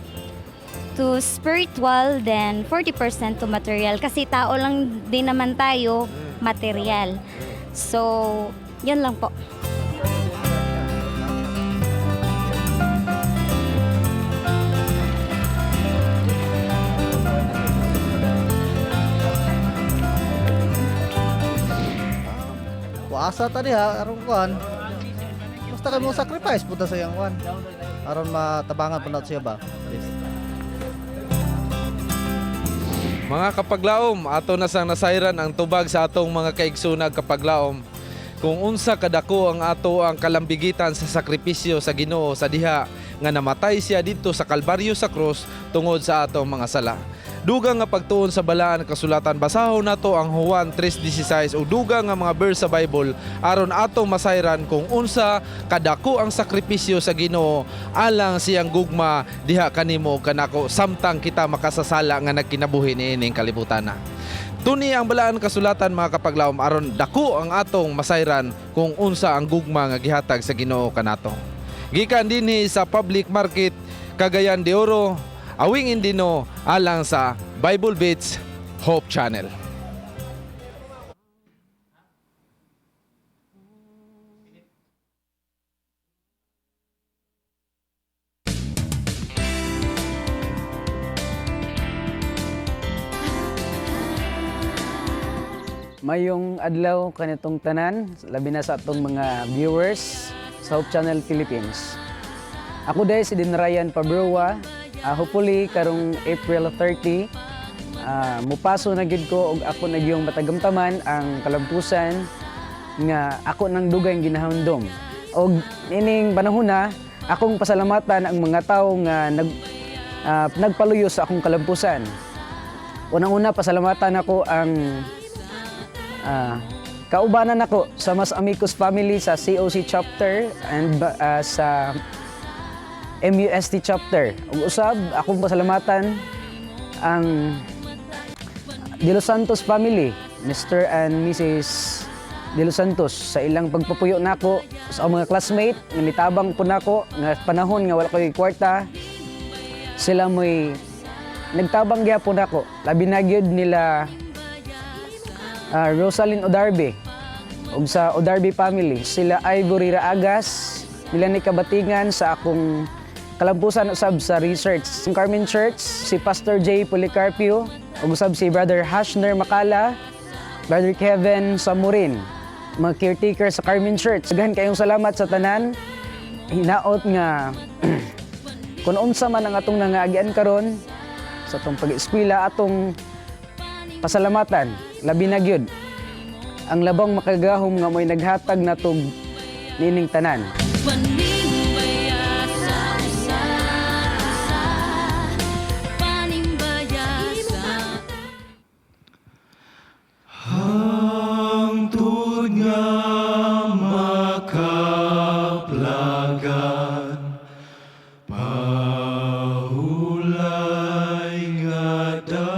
to spiritual, then 40% to material kasi tao lang din naman tayo, material. So, yun lang po. Waasa ta diha aron kuan. Basta kay mo sacrifice punta sa iyang kuan. Aron matabangan po nato siya ba. Yes. Mga kapaglaom, ato na sang nasayran ang tubag sa atong mga kaigsunag kapaglaom. Kung unsa kadako ang ato ang kalambigitan sa sakripisyo sa Ginoo sa diha nga namatay siya didto sa Kalbaryo sa krus tungod sa atong mga sala. Dugang nga pagtuon sa balaan kasulatan, basahon nato ang Juan 3:16 o dugang nga mga verse sa Bible aron atong masayran kung unsa kadako ang sakripisyo sa Ginoo alang siyang gugma diha kanimo kanako samtang kita makasasala nga nagkinabuhi niining kalibutan na. Tuni ang balaan kasulatan mga kapaglaom aron dako ang atong masayran kung unsa ang gugma nga gihatag sa Ginoo kanato. Gikan dinhi sa public market Cagayan de Oro, Awing Indino alang sa Bible Beats Hope Channel. Mayong adlaw kanitong tanan, labi na sa atong mga viewers sa Hope Channel Philippines. Ako dahil si Din Ryan Pabroa. Hopefully karong April 30, mupaso na gid ko og ako na gyung matagamtaman ang kalampusan nga ako nang dugay ginahundom. Og ining panahon na akong pasalamatan ang mga tawo nga nagpaluyo sa akong kalampusan. Unang-una pasalamatan ako ang kaubanan ako sa Mas Amigos family sa COC chapter and sa MUST chapter. Ug usab akong pasalamatan ang De Los Santos family, Mr. and Mrs. De Los Santos sa ilang pagpapuyo nako sa akong mga classmate nga nitabang po nako nga panahon nga wala ko'y kwarta, sila mo'y nagtabang gyapon nako. Labi na gyud nila Rosalyn Odarbe ug sa Odarbe family, sila Ivory Raagas, nila ni Kabatingan sa akong kalampusan usab sa research. Ang Carmen Church, si Pastor J. Policarpio, ug usab si Brother Hashner Makala, Brother Kevin Samurin, mga caretaker sa Carmen Church. Daghan kayong salamat sa tanan. Hinaot nga kung unsa man ang atong nangaagian karon sa atong pag-eskwela, atong pasalamatan, labi na gyud ang labang makagahom nga mo'y naghatag natog niining tanan. Panimbaya sa usa, panimbaya sa Hangtod nga makaplagan, pahulay nga dayon.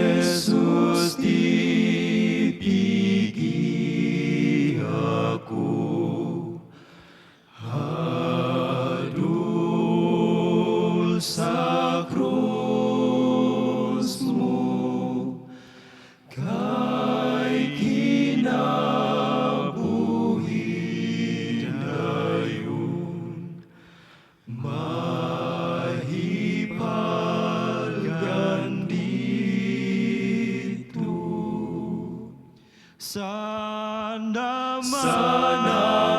Jesus, tipigi ako, hadul sa krus mo, kay kinabuhi dayon, mahipalgan dito. Sana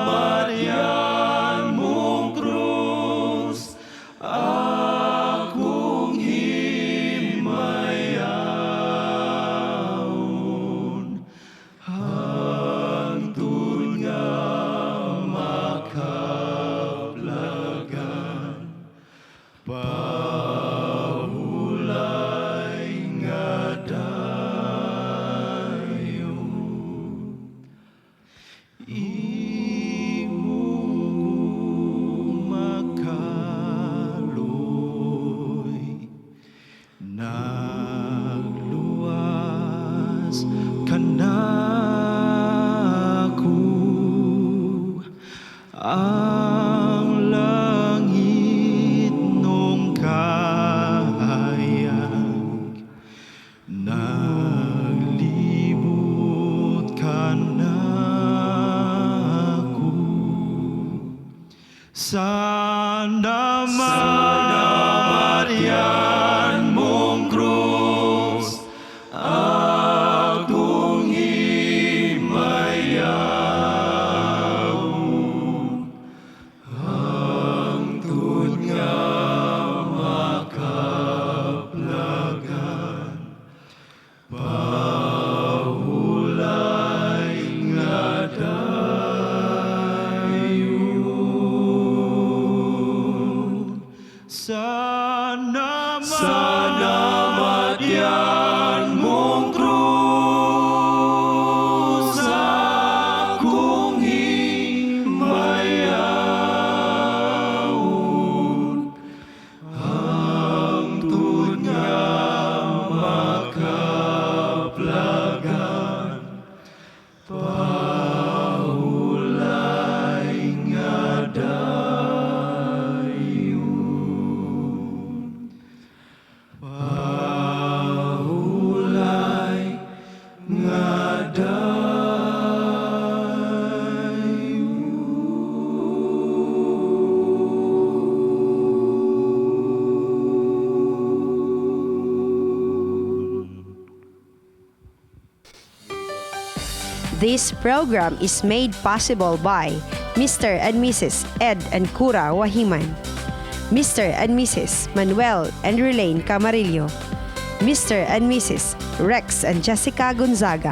Marian mong krus, akong himayaon, hangtod nga makaplagan, pahulay nga dayon. Nagluwas kanako, ang langit nung kahayag, naglibot kanako. Sana madyan mong krus akong himayaon, hangtod nga makaplagan, pahuway nga dayon. Sana Sana madyan mong krus akong himayaon, hangtod nga makaplagan, pahuway nga dayon, pahuway nga dayon. This program is made possible by Mr. and Mrs. Ed and Cura Wahiman, Mr. and Mrs. Manuel and Relaine Camarillo, Mr. and Mrs. Rex and Jessica Gonzaga,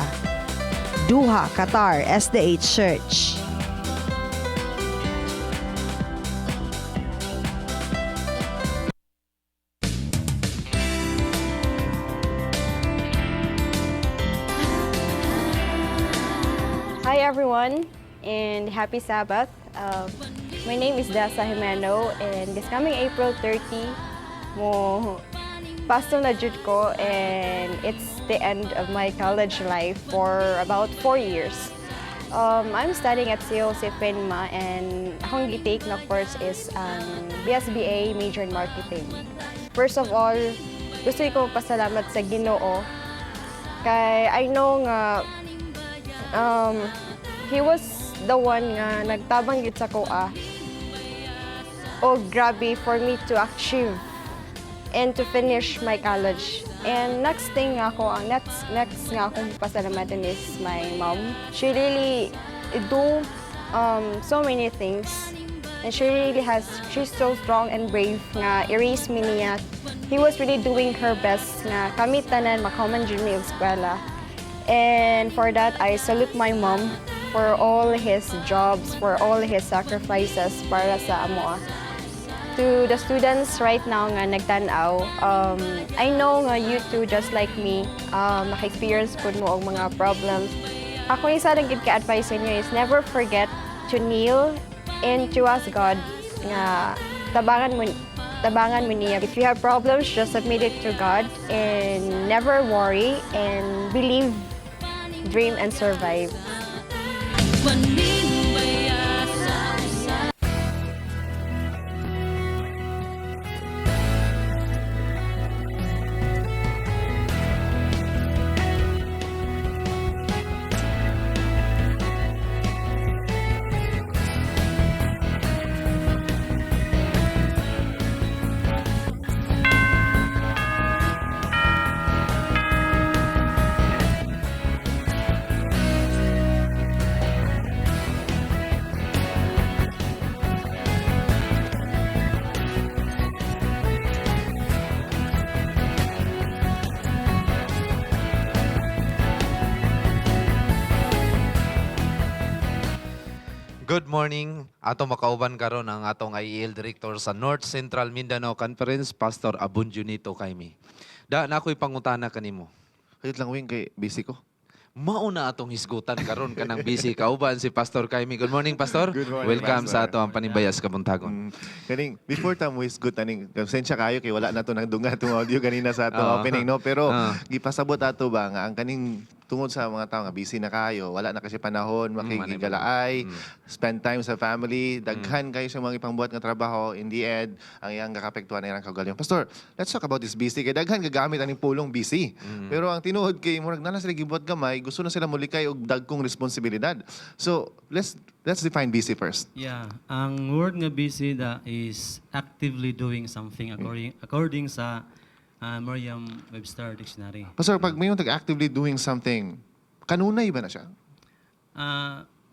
Doha, Qatar SDA Church. Hi everyone, and happy Sabbath. My name is Dasa Jimeno, and this coming April 30, mo pasto na jud ko, and it's the end of my college life for about 4 years. I'm studying at COC PHINMA, and akong gi-take na course is BSBA major in marketing. First of all, gusto ko pasalamat sa Ginoo kay I know nga he was the one nga nagtabang gid sa akoa. Oh, grabe for me to achieve and to finish my college. And next thing nga ako, ang next next nga akong pasalamatan is my mom. She really do so many things. And she's so strong and brave nga i-raise mi niya. He was really doing her best nga kami tanan makahuman jud mi og eskwela. And for that, I salute my mom for all his jobs, for all his sacrifices para sa amoa. To the students right now nga nagtanaw, I know nga you too, just like me, naka-experience pud mo og mga problems. Ako isa lang gid ka-advise inyo is never forget to kneel and to ask God nga tabangan mo niya. If you have problems, just submit it to God and never worry and believe, dream, and survive. Panimbaya sa usa. Good morning. Ato makauban karon ang atong IEL Director sa North Central Mindanao Conference, Pastor Abunjunito Kaimi. Da na ako'y pangutana kanimo. Wait lang, Wing, kay busy ko. Mao na atong hisgutan karon kanang busy kauban si Pastor Kaimi. Good morning, Pastor. Good morning, Welcome Pastor. sa ato ang Panimbaya sa Kabuntagon. Kaning before ta mo hisgot aning pasensya kayo kay wala na to nagdunga tong audio ganina sa atong opening, no, pero gipasabot ato ba nga ang kaning tungod sa mga tao nga busy na kayo, wala na kasi panahon makigigalaay, spend time sa family, daghan kayo sa mga ipangbuhat nga trabaho. In the end, ang iyang gakapektuhan ay ang kaugalingon. Pastor, let's talk about this busy kay daghan gagamit aning pulong busy, pero ang tinuod kay murag na sila gibuhat gamay, gusto na sila mulikay og dagkong responsibilidad. So let's define busy first. Yeah, ang word nga busy da is actively doing something according sa Merriam-Webster Dictionary. Pastor, pag may tag actively doing something, kanunay ba na siya?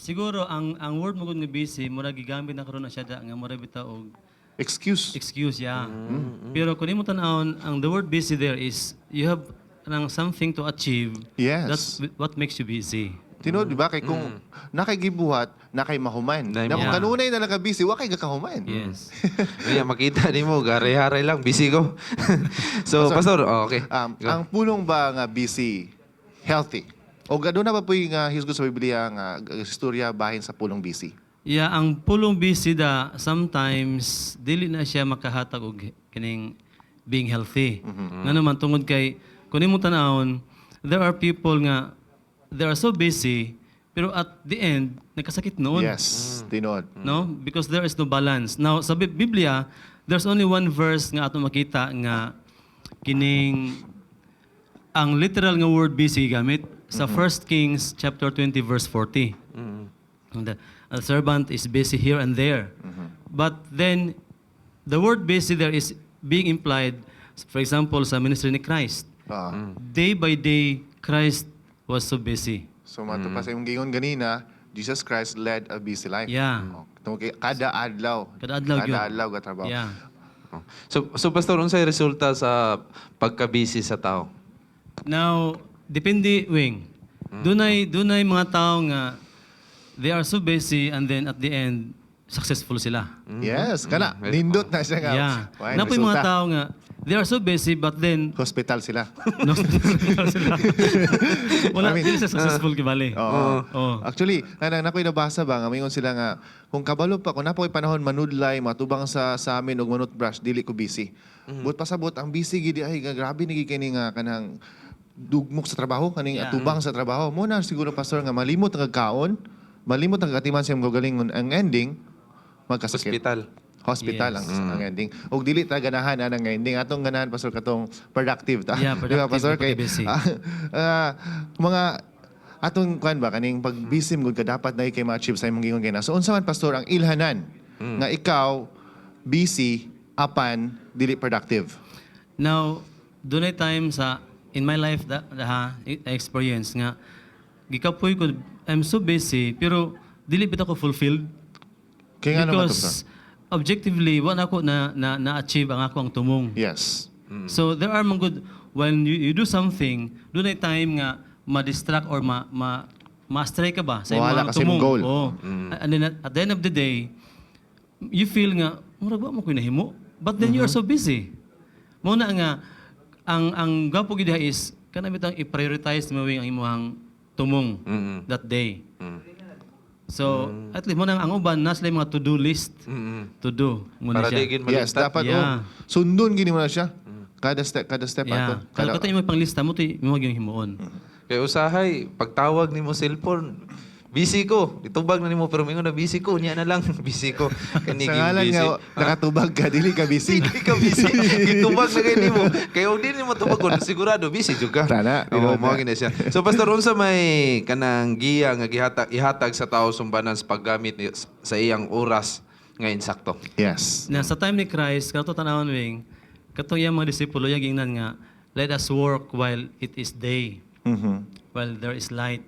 Siguro ang word mo nga busy mura gigamit na karon na siya da nga mura bitaw og excuse. Excuse, yeah. Pero kung imo tan-awon, ang the word busy there is you have nang something to achieve. That's what makes you busy. Tinuod, di ba? Kay kung nakay gibuhat, nakay mahuman. Na kung kanunay na lang ka busy, wa kay gakahuman. Yes. Kaya makita nimo gare-haray lang busy ko. So, Pastor, oh, okay. Go. Ang pulong ba nga busy, healthy? O gado na ba po yung hisgot sa Biblia nga istorya bahin sa pulong busy? Yeah, ang pulong busy da sometimes dili na siya makahatag og kining being healthy. Nga naman tungod kay kung imo tan-awon, there are people nga they are so busy pero at the end nagkasakit noon. Yes, tinuod. No? Because there is no balance. Now sa Biblia, there's only one verse nga ato makita nga kining ang literal nga word busy gamit sa 1 Kings chapter 20 verse 40. And the a servant is busy here and there. But then, the word busy there is being implied, for example, sa ministry ni Christ. Day by day, Christ was so busy. So mato pa sa imong giingon ganina, Jesus Christ led a busy life. Oh, tungod kay kada adlaw. Kada adlaw Kada gyud. adlaw gatrabaho. So, Pastor, unsay resulta sa pagka-busy sa tao? Now, depende, Wing. Dunay mga tao nga they are so busy and then at the end successful sila. Yes, kana nindot na siya nga. Why, Napoy mga resulta. tao nga they are so busy but then hospital sila. No, hospital sila. Wala, I mean, dili sila successful kibali. Oo. Actually, kanang nakoy nabasa ba nga mingon sila nga kung kabalo pa kung napoy panahon manudlay matubang sa amin og manutbrush, dili ko busy. But pasabot ang busy gid ay nga grabe ni kini nga kanang dugmok sa trabaho, kaning atubang sa trabaho. Mo na siguro, Pastor, nga malimot ang kagkaon, malimot ang katiman sa imong kaugalingon, ang ending magkasakit. Hospital. Hospital ang ending. Og dili ta ganahan anang ending. Atong ganahan, Pastor, katong productive ta. Yeah, Di ba, productive Pastor? na Kay, pagka-busy. mga atong kuan ba kaning pag busy mo ka dapat na kay ma-achieve sa imong giingon kay na. So unsa man, Pastor, ang ilhanan nga ikaw busy apan dili productive? Now, dunay time sa in my life da, ha, experience nga gikapoy ko, I'm so busy pero dili bitaw ko fulfilled. Kaya nga naman to, Because objectively wala ako na na-achieve ang ako ang tumong. So there are mga good when you do something, dunay time nga ma-distract or ma ma ma-astray ka ba sa Mawala imong ka sa imong tumong. goal. Oo. And then at the end of the day, you feel nga murag wa mo ko'y nahimo. But then you are so busy. Mo na nga ang gwapo gid diha is kana bitang i-prioritize mo ang imong tumong that day. So, at least mo nang ang uban na sila yung mga to-do list. To do muna Para siya. di gid Yes, dapat oh, sundon gini mo na siya. Kada step ato. Kada kada imong panglista mo to imo gyud himuon. Kay usahay, pagtawag nimo cellphone, busy ko. Itubag na nimo pero mingon na busy ko, niya na lang busy ko. Kani Sa ngalan busy. nga nakatubag ka, dili ka busy. Dili ka busy. Gitubag na kay nimo. Kay og dili nimo tubagon, sigurado busy jud ka. Tana, Oo, tinuod mao na. gid na siya. So Pastor, unsa may kanang giya nga gihatag ihatag sa tao sumbanan sa paggamit sa iyang oras nga insakto? Yes. Na sa time ni Christ, kato tanawon wing, katong iyang mga disipulo iyang giingnan nga, "Let us work while it is day, while there is light."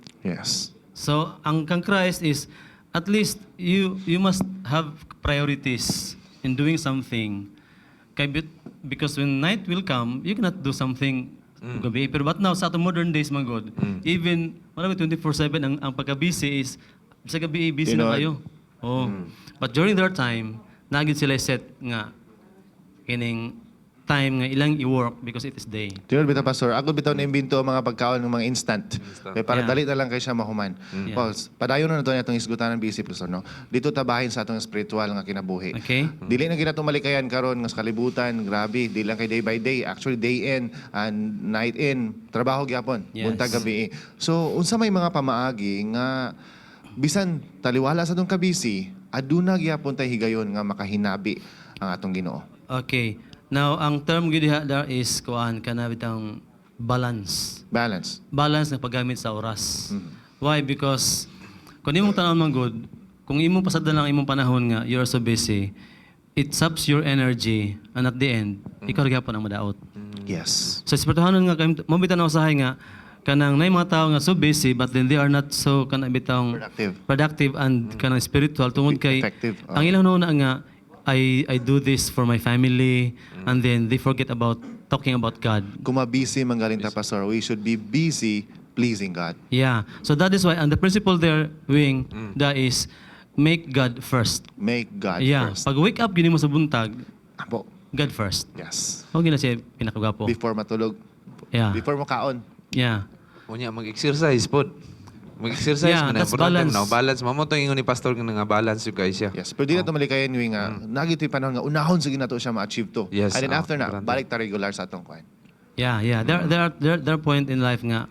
So, ang kang Christ is at least you must have priorities in doing something. Kay because when night will come, you cannot do something gabi. Pero but now sa atong modern days man god, even marami 24/7 ang pagka-busy is sa gabi busy na Tinuod. kayo. Oh. But during their time, nagid sila set nga kining time nga ilang i-work because it is day. Tinuod bitaw, Pastor. Ako bitaw na imbento ang mga pagkaon ng mga instant. Kaya para dali na lang kay siya mahuman. Yeah. Well, padayon na nato atong hisgutan ng busy, Pastor, no? Dito tabahin sa atong spiritual nga kinabuhi. Okay. Dili na gyud nato malikayan karon nga sa kalibutan, grabe, di lang kay day by day, actually day in and night in, trabaho gyapon, buntag gabi. So, unsa may mga pamaagi nga bisan taliwala sa atong kabisi, aduna gyapon tay higayon nga makahinabi ang atong Ginoo? Okay. Now, ang term gyud diha there is kuan kana bitang balance. Balance. Balance nga paggamit sa oras. Why? Because kung imong tan-awon man gud, kung imong pasagdan lang imong panahon nga you're so busy, it saps your energy and at the end, ikaw ra gyapon ang madaot. So espirituhanon nga kay mo bitaw na usahay nga kanang nay mga tao nga so busy but then they are not so kanang bitawng productive, productive and kanang spiritual tungod kay Effective, oh. ang ilang una nga I do this for my family and then they forget about talking about God. Kung mabisi man galing ta, Pastor, we should be busy pleasing God. Yeah. So that is why and the principle there, Wing, that is make God first. Make God first. Pag wake up gyud nimo sa buntag, Apo. God first. Yes. Mao gyud na siya pinakagwapo. Before matulog. Before mo kaon. Yeah. Unya mag-exercise pod. Mag-exercise Yeah, man na that's importante balance. no? Balance mo to ingon ni pastor nga balance yung guys siya. Yes, pero di na to malikayan yung nga naa gyud panahon nga unahon sige nato siya ma-achieve to. Yes, And then oh, after na, importante. balik ta regular sa atong kuan. Yeah. There are point in life nga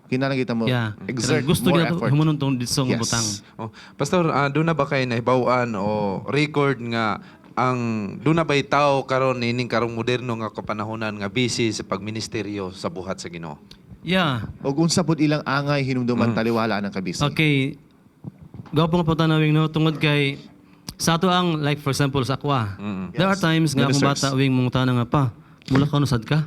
Kinahanglan kita mo exert Gusto more gyud nato effort. himunon tong didto nga butang. Oh, pastor, doon na ba kay nahibaw-an o record nga ang doon na ba'y tao karon ining karong moderno nga kapanahonan nga busy sa pagministeryo sa buhat sa Ginoo? Yeah. Og unsa pud ilang angay hinumduman taliwala ng kabisi. Okay. Gwapo nga po tanawing no tungod kay sa ato ang like for example sa akwa. There are times nga akong Ministers. bata wing mangutana nga pa, mula ka sad ka.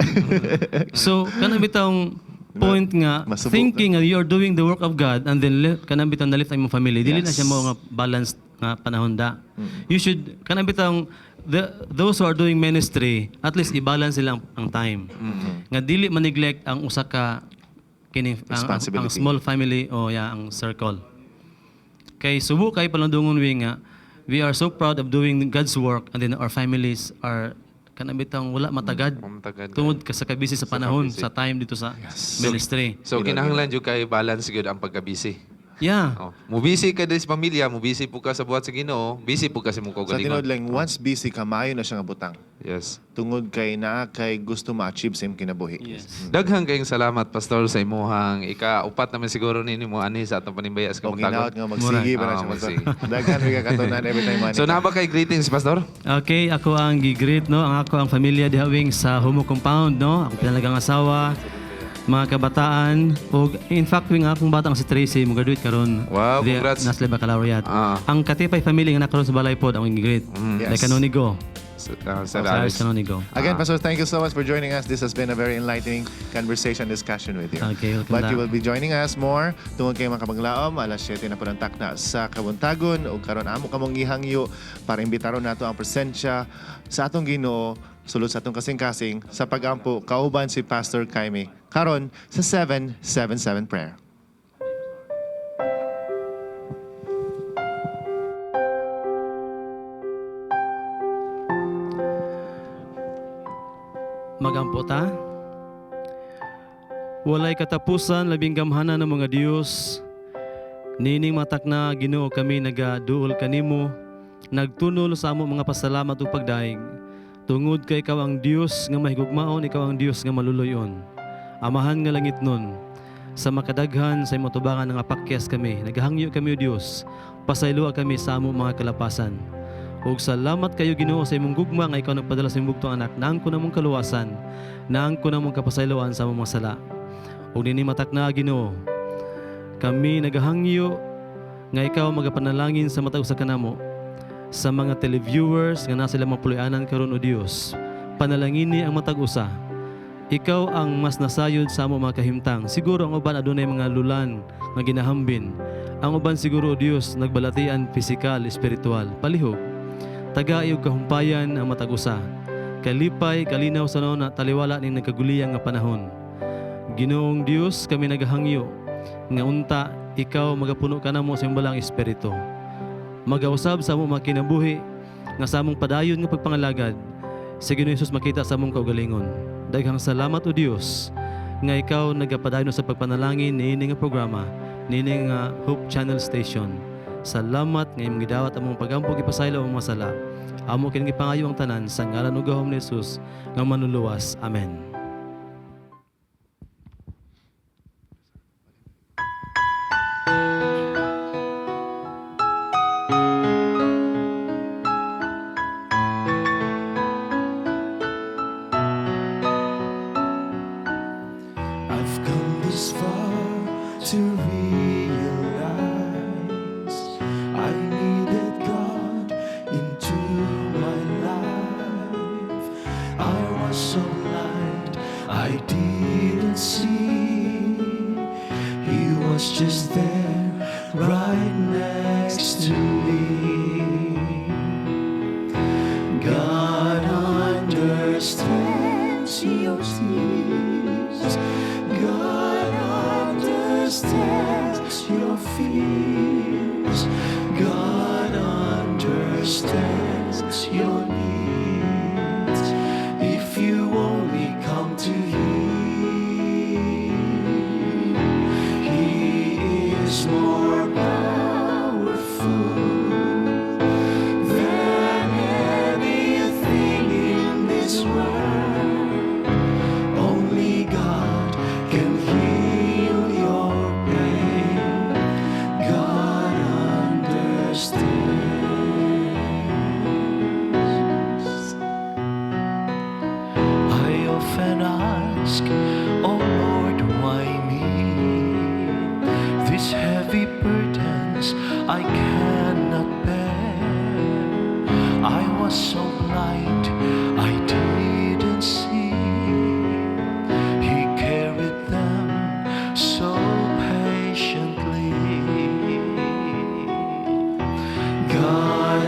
So kanang bitawng point nga Masubo thinking nga you are doing the work of God and then kanang bitawng nalift ang imong family dili na Yes. siya mo nga balanced nga panahon da. You should kanang bitawng those who are doing ministry at least i-balance sila ang time. Nga dili ma-neglect ang usa ka kining ang Responsibility. small family o yeah, ang circle. Kay subo kay palundungon wi nga we are so proud of doing God's work and then our families are kanang bitang wala matagad. Matagad. Tungod ka sa kabisi sa panahon, sa time dito sa ministry. So kinahanglan jud kay balance gyud ang pagkabisi. Yeah. Oh, mubisi ka din sa pamilya, mubisi po ka sa buhat sa Ginoo, busy po ka sa imong Sa kaugalingon. tinuod lang, once busy ka, maayo na siya nga butang. Yes. Tungod kay naa kay gusto ma-achieve sa imong kinabuhi. Yes. Daghang kayong salamat pastor sa imuhang ika-upat naman siguro nini mo ani sa atong panimbaya sa O kabuntagon. ginaot nga magsige pa na Ah, siya. Pastor. magsige. Daghan may kakatunan every time ani So ka. naa ba kay greetings pastor? Okay, ako ang gi-greet no, ang ako ang pamilya diha wing sa Humo Compound no, akong pinalagang asawa, mga kabataan ug in fact wing akong bata ang si Tracy mo graduate karon. Wow, congrats. Nasle baccalaureate. Ang Katipay family nga nakaron sa balay pod ang gi-greet. Yes. Like Canonigo. Sir Sir Aris. Aris Canonigo. Again, Pastor, thank you so much for joining us. This has been a very enlightening conversation discussion with you. Okay, welcome But na. you will be joining us more tungod kay mga kabanglaom alas 7 na po ng takna sa Kabuntagon ug karon amo kamong gihangyo para imbitaron nato ang presensya sa atong Ginoo sulod sa atong kasing-kasing sa pagampo kauban si Pastor Kaime karon sa 777 prayer. Magampo ta. Walay katapusan labing gamhanan ng mga Diyos. Nining matak na Ginoo kami nagaduol kanimo, nagtunol sa amo mga pasalamat ug pagdaig. Tungod kay ikaw ang Dios nga mahigugmaon, ikaw ang Dios nga maluluyon. Amahan nga langit nun, sa makadaghan sa imong tubangan nga pakyas kami, naghangyo kami o Dios, pasayloa kami sa amo mga kalapasan. Ug salamat kayo Ginoo sa imong gugma nga ikaw nagpadala sa imong bugtong anak, naangko namong kaluwasan, naangko namong kapasayloan sa among mga sala. Ug nini matak na Ginoo, kami nagahangyo nga ikaw magapanalangin sa matag usa kanamo sa mga televiewers nga nasa ilang mga puloy-anan karon o Dios. Panalangini ang matag usa. Ikaw ang mas nasayod sa amo mga kahimtang. Siguro ang uban adunay mga lulan nga ginahambin. Ang uban siguro o Dios nagbalatian pisikal, espiritual. Palihog. Tagai og kahumpayan ang matag usa. Kalipay, kalinaw sa na taliwala ning nagkaguliyang nga panahon. Ginoong Dios, kami nagahangyo nga unta ikaw magapuno kanamo sa imong balang espiritu. Magausab sa among mga kinabuhi nga sa among padayon nga pagpangalagad. Si Ginoo Jesus makita sa among kaugalingon. Daghang salamat, O Dios, nga ikaw nagapadayon sa pagpanalangin niini nga programa, niini nga Hope Channel Station. Salamat nga imong gidawat among pagampo, gipasaylo ang mga sala. Amo kini gipangayo ang tanan sa ngalan ug gahom ni Jesus nga manluluwas. Amen. I've come this far to realize I needed God into my life. I was so blind, I didn't see. He was just there, right next to me. God understands your tears. God understands your fears. God understands your needs. If you only come to Him, He is more powerful than anything in this world. Only God can heal your pain. God understands. I often ask, "Oh Lord, why me? These heavy burdens I cannot bear." I was so blind, I didn't see. He carried them so patiently. God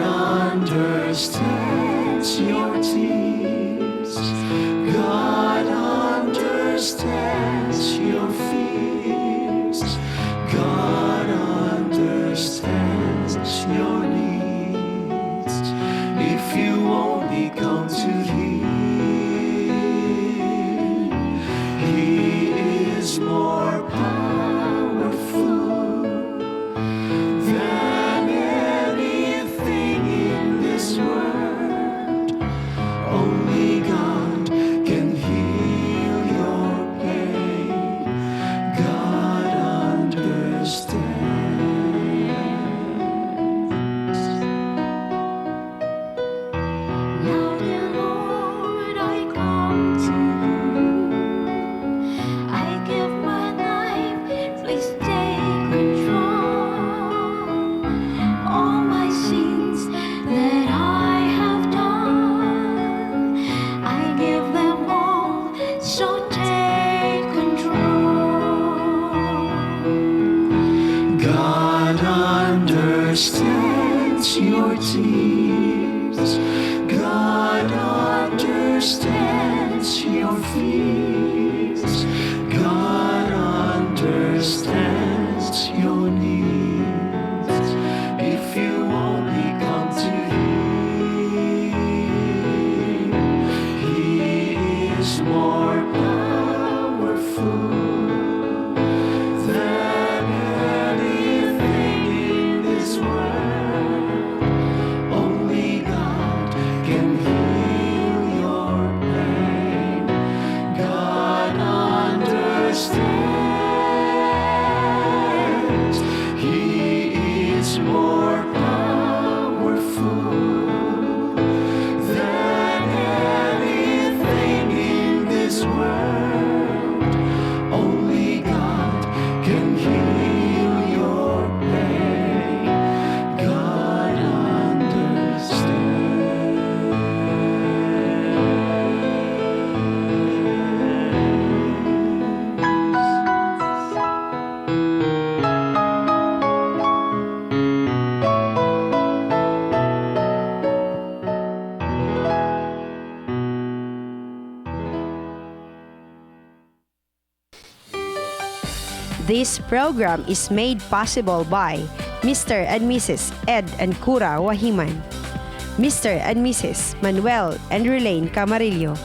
understands your tears. God understands your fears. God understands your needs. If you only come to Him, He is more powerful than anything in this world. Only God can heal your pain. God understands. Now, dear Lord, I come to you. I give my life, please take control. All my sins that I have done, I give them all, so take control. God understands your tears. God understands your fears. God understands your needs. If you only come to Him, He is more powerful than anything in this world. Only God can heal your pain. God understands. He is more powerful than anything in this world. Only God can heal your pain. God understands. This program is made possible by Mr. and Mrs. Ed and Cura Wahiman, Mr. and Mrs. Manuel and Relaine Camarillo,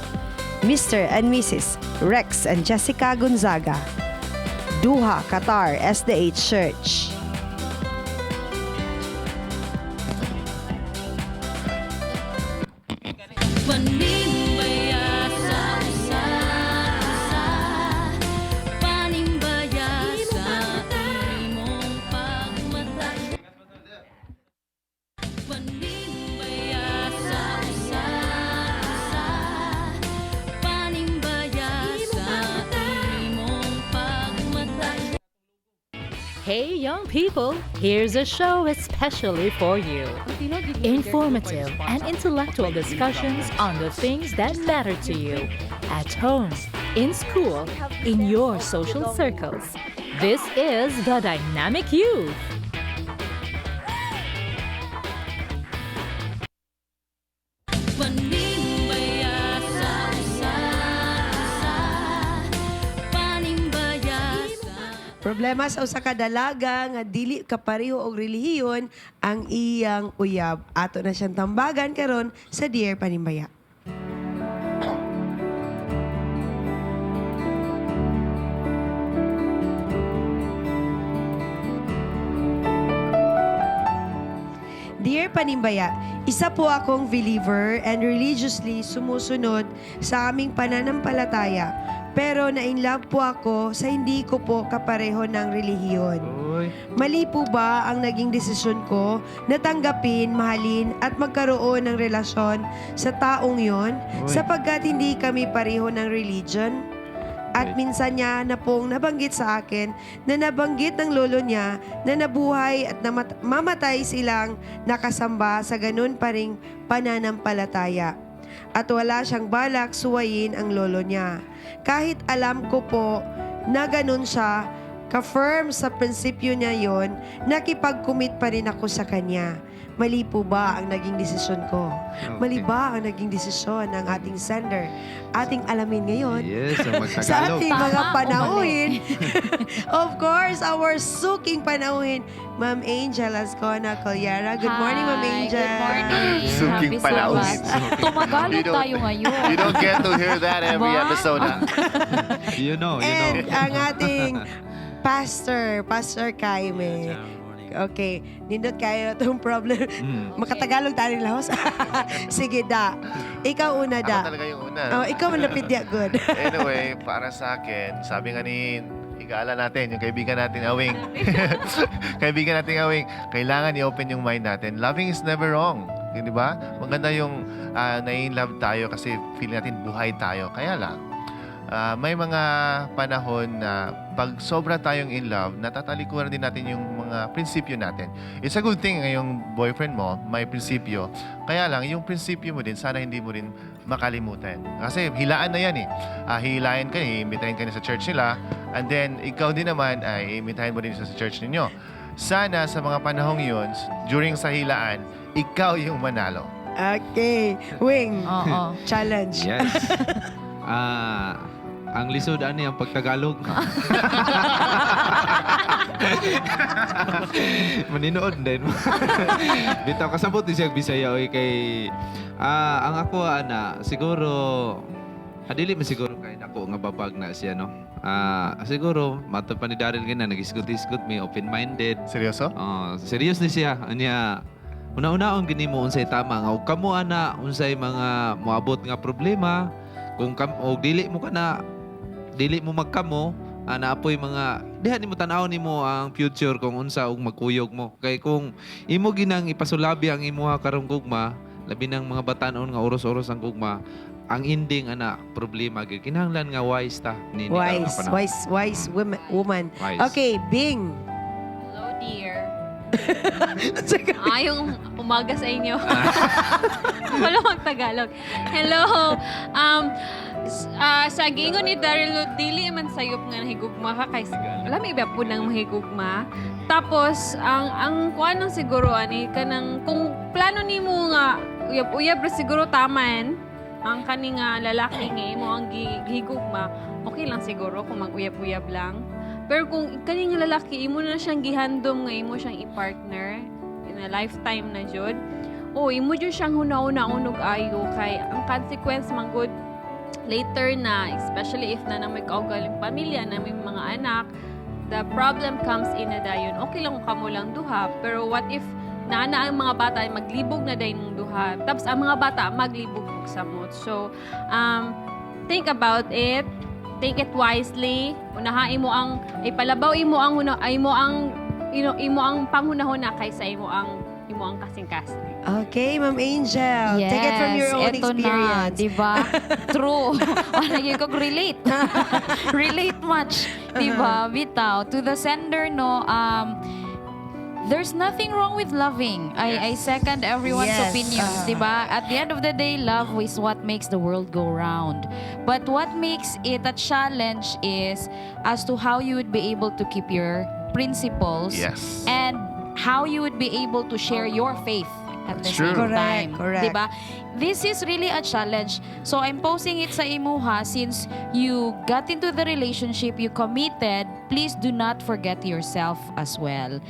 Mr. and Mrs. Rex and Jessica Gonzaga, Duha, Qatar SDH Church. Panimbaya sa usa-usa, panimbaya sa imong pagmata. Panimbaya sa usa-usa, panimbaya sa imong pagmata. Hey, young people, here's a show especially for you. Informative and intellectual discussions on the things that matter to you at home, in school, in your social circles. This is The Dynamic Youth. Panimbaya sa usa-usa, panimbaya sa Problema sa usa ka dalaga nga dili kapareho og relihiyon ang iyang uyab. Ato na siyang tambagan karon sa Dear Panimbaya. Dear Panimbaya, isa po akong believer and religiously sumusunod sa aming pananampalataya. Pero na-inlove po ako sa hindi ko po kapareho ng relihiyon. Mali po ba ang naging desisyon ko na tanggapin, mahalin at magkaroon ng relasyon sa taong yon Uy. sapagkat hindi kami pareho ng religion? At minsan niya na pong nabanggit sa akin na nabanggit ng lolo niya na nabuhay at mamatay silang nakasamba sa ganun pa ring pananampalataya. At wala siyang balak suwayin ang lolo niya. Kahit alam ko po na ganun siya, ka-firm sa prinsipyo niya yon, nakipag-commit pa rin ako sa kanya. Mali po ba ang naging desisyon ko? Mali ba ang naging desisyon ng ating sender? Ating alamin ngayon. Yes, ang Sa magtagalog. ating mga Tama o mali? panauhin. Of course, our suking panauhin, Ma'am Angel Ascona Colyara. Good morning, Ma'am Hi, Angel. good morning. Suking Happy panauhin. Sabbath. Tumagalog tayo ngayon. You don't get to hear that every Ba? episode. Ah. You know. And ang ating pastor, Pastor Kaime. Okay, nindot kayo itong problem. Makatagalog tayo lahos. Sige, da. Ikaw una, da. Ako talaga yung una. Oh, ikaw malapit ya, good. Anyway, para sa akin, sabi nga ni Higala natin, yung kaibigan natin Awing. Kaibigan natin Awing, kailangan i-open yung mind natin. Loving is never wrong. Di ba? Maganda yung nai-love tayo kasi feeling natin buhay tayo. Kaya lang, may mga panahon na pag sobra tayong in love, natatalikuran din natin yung mga prinsipyo natin. It's a good thing ngayong boyfriend mo, may prinsipyo. Kaya lang, yung prinsipyo mo din, sana hindi mo rin makalimutan. Kasi hilaan na yan eh. Hilain ka, iimbitahin ka niya sa church nila, and then ikaw din naman ay iimbitahin mo din siya sa church ninyo. Sana sa mga panahong yun, during sa hilaan, ikaw yung manalo. Okay. Wing. Oo. Challenge. Yes. Ang lisod ani ang pagtagalog. Maninood din. Bitaw kasabot ni siya Bisaya oy kay ang ako ana siguro dili man siguro kay dako nga babag na siya, no. Siguro matod pa ni Daryl gina nagisgot-isgot mi, open-minded. Seryoso? Oh, serious ni siya. Anya una-unaon gini mo unsay tama nga ug kamo ana unsay mga moabot nga problema kung kam og dili mo kana dili mo magkamo ana apoy mga diha nimo tan-aw nimo ang future kung unsa ug magkuyog mo kay kung imo ginang ipasulabi ang imuha karong gugma, labi ng mga batanon nga oros-oros ang gugma, ang ending ana problema gyud. Kinahanglan nga wise ta ni karon nga Wise, panahon. wise, wise woman. Woman. Wise. Okay, Bing. Hello, dear. Ayong umaga sa inyo. Wala mag-Tagalog. Hello. Sa gingon ni Daryl, dili man sayop nga nahigugma ka kay alam iba po nang mahigugma. Tapos ang kuan ng siguro ani kanang kung plano nimo nga uyab-uyab ra siguro taman ang kani nga lalaki nga imo ang gihigugma, okay lang siguro kung mag-uyab-uyab lang. Pero kung kani nga lalaki imo na siyang gihandom nga imo siyang i-partner in a lifetime na jud, Oh, imo jud siyang huna-huna unog ayo kay ang consequence man gud later na, especially if na na may kaugaling pamilya, na may mga anak, the problem comes in na dayon. Okay lang kung kamo lang duha, pero what if naa na ang mga bata ay maglibog na dayon mong duha. Tapos ang mga bata maglibog og samot. So, think about it. Think it wisely. Unaha imo ang ipalabaw imo ang huna, imo ang imo ang panghunahuna kaysa imo ang kasing-kasing. Okay, Ma'am Angel. Take it from your own eto experience. Na, di ba? True. Ano yun kong relate. Relate much. Di ba? Bitaw. To the sender, no, there's nothing wrong with loving. I second everyone's opinions, di ba? At the end of the day, love is what makes the world go round. But what makes it a challenge is as to how you would be able to keep your principles and how you would be able to share your faith at the That's true. same Correct, time. correct. Diba? This is really a challenge. So I'm posing it sa imuha since you got into the relationship, you committed, please do not forget yourself as well.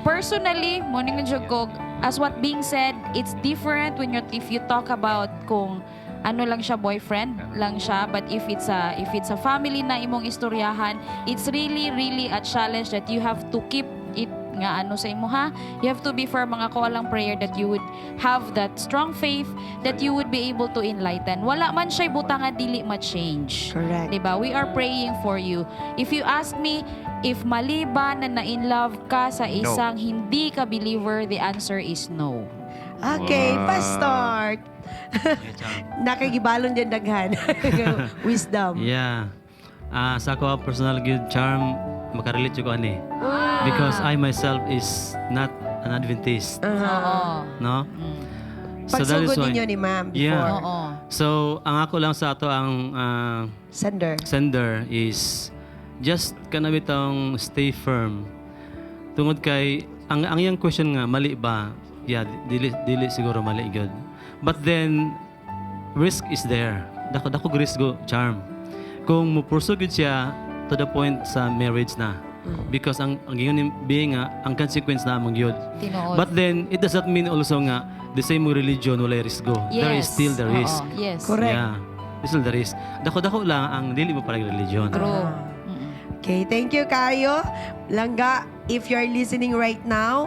Personally, morning na jud ko, as what being said, it's different when you if you talk about kung ano lang siya, boyfriend lang siya, but if it's a family na imong istoryahan, it's really really a challenge that you have to keep it nga ano sa imo ha. You have to be firm. Mga ko lang prayer that you would have that strong faith that you would be able to enlighten. Wala man siya butang nga dili ma-change. Correct. Diba? We are praying for you. If you ask me if mali ba na na-in love ka sa No. isang hindi ka believer, the answer is no. Okay, Pastor. Nakagibalon din daghan. Wisdom. Yeah. Ah, sa ako personal gyud, Charm, makarelate ko ani. Because I myself is not an Adventist. Oo. No? So that is Pagsugod why ninyo ni ma'am before. Yeah. Oo. So, ang ako lang sa ato ang sender sender is just kana bitong stay firm. Tungod kay ang iyang question nga mali ba? Yeah, dili dili siguro mali gyud. But then risk is there. Dako dako risk go, Charm. Kung mo pursue gyud siya to the point sa marriage na. Because ang giingon ni being nga ang consequence na among gyud. Tinuod. But then it does not mean also nga the same religion walay risk go. There is still the Oo. risk. Correct. Yeah. There's still the risk. Dako-dako lang ang dili mo para religion. True. Okay, thank you kayo. Langga, if you're listening right now,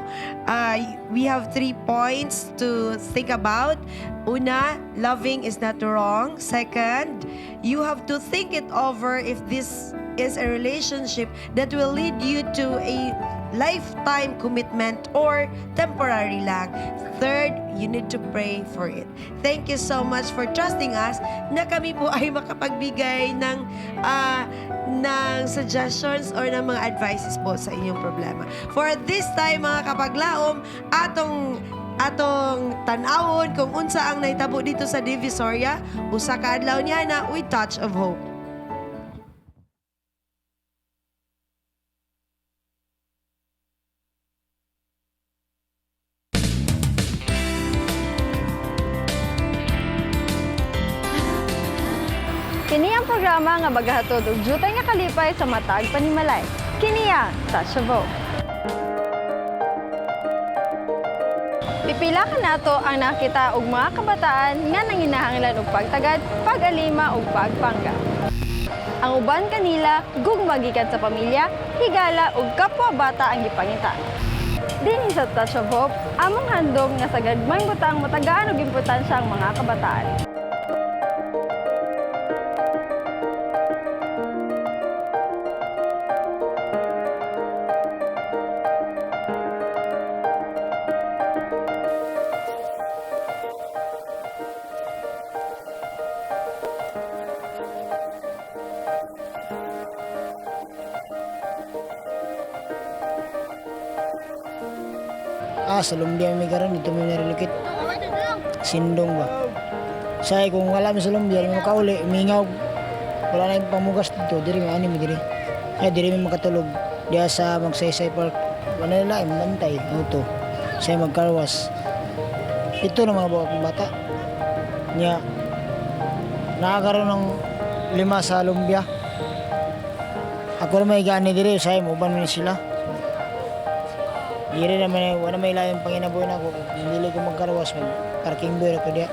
we have three points to think about. Una, loving is not wrong. Second, you have to think it over if this is a relationship that will lead you to a lifetime commitment or temporary lang. Third, you need to pray for it. Thank you so much for trusting us na kami po ay makapagbigay ng suggestions or ng mga advices po sa inyong problema. For this time, mga kapaglaom, atong tan-awon kung unsa ang nahitabo dito sa Divisoria, usa ka adlaw niya na with Touch of Hope. Kini ang programa nga magahatod og jutay nga kalipay sa matag panimalay. Kini ang Touch of Hope. Pipila ka nato ang nakita og mga kabataan nga nanginahanglan og pagtagad, pag-alima ug pagpangga. Ang uban kanila gugma gikan sa pamilya, higala ug kapwa bata ang gipangita. Dinhi sa Touch of Hope, among handom nga sa gagmayng butang matagaan og importansya ang mga kabataan. Ah, sa Lumbia mi karon dito mi narelocate. Sindong ba. Say kung wala mi sa Lumbia, mi makauli, mingaw. Wala na yung pamugas dito, diri mi ani mi diri. Ay diri mi makatulog. Diya sa Magsaysay Park. Wala nila bantay auto. Say magkarwas. Ito na mga bawang bata. Nya nakakaroon ng lima sa Lumbia. Ako na may gani diri, say mo ban na sila. Diri naman eh, wala may laing panginabuhi nako. Kung dili ko magkarawas, mag parking boy ra ko diya.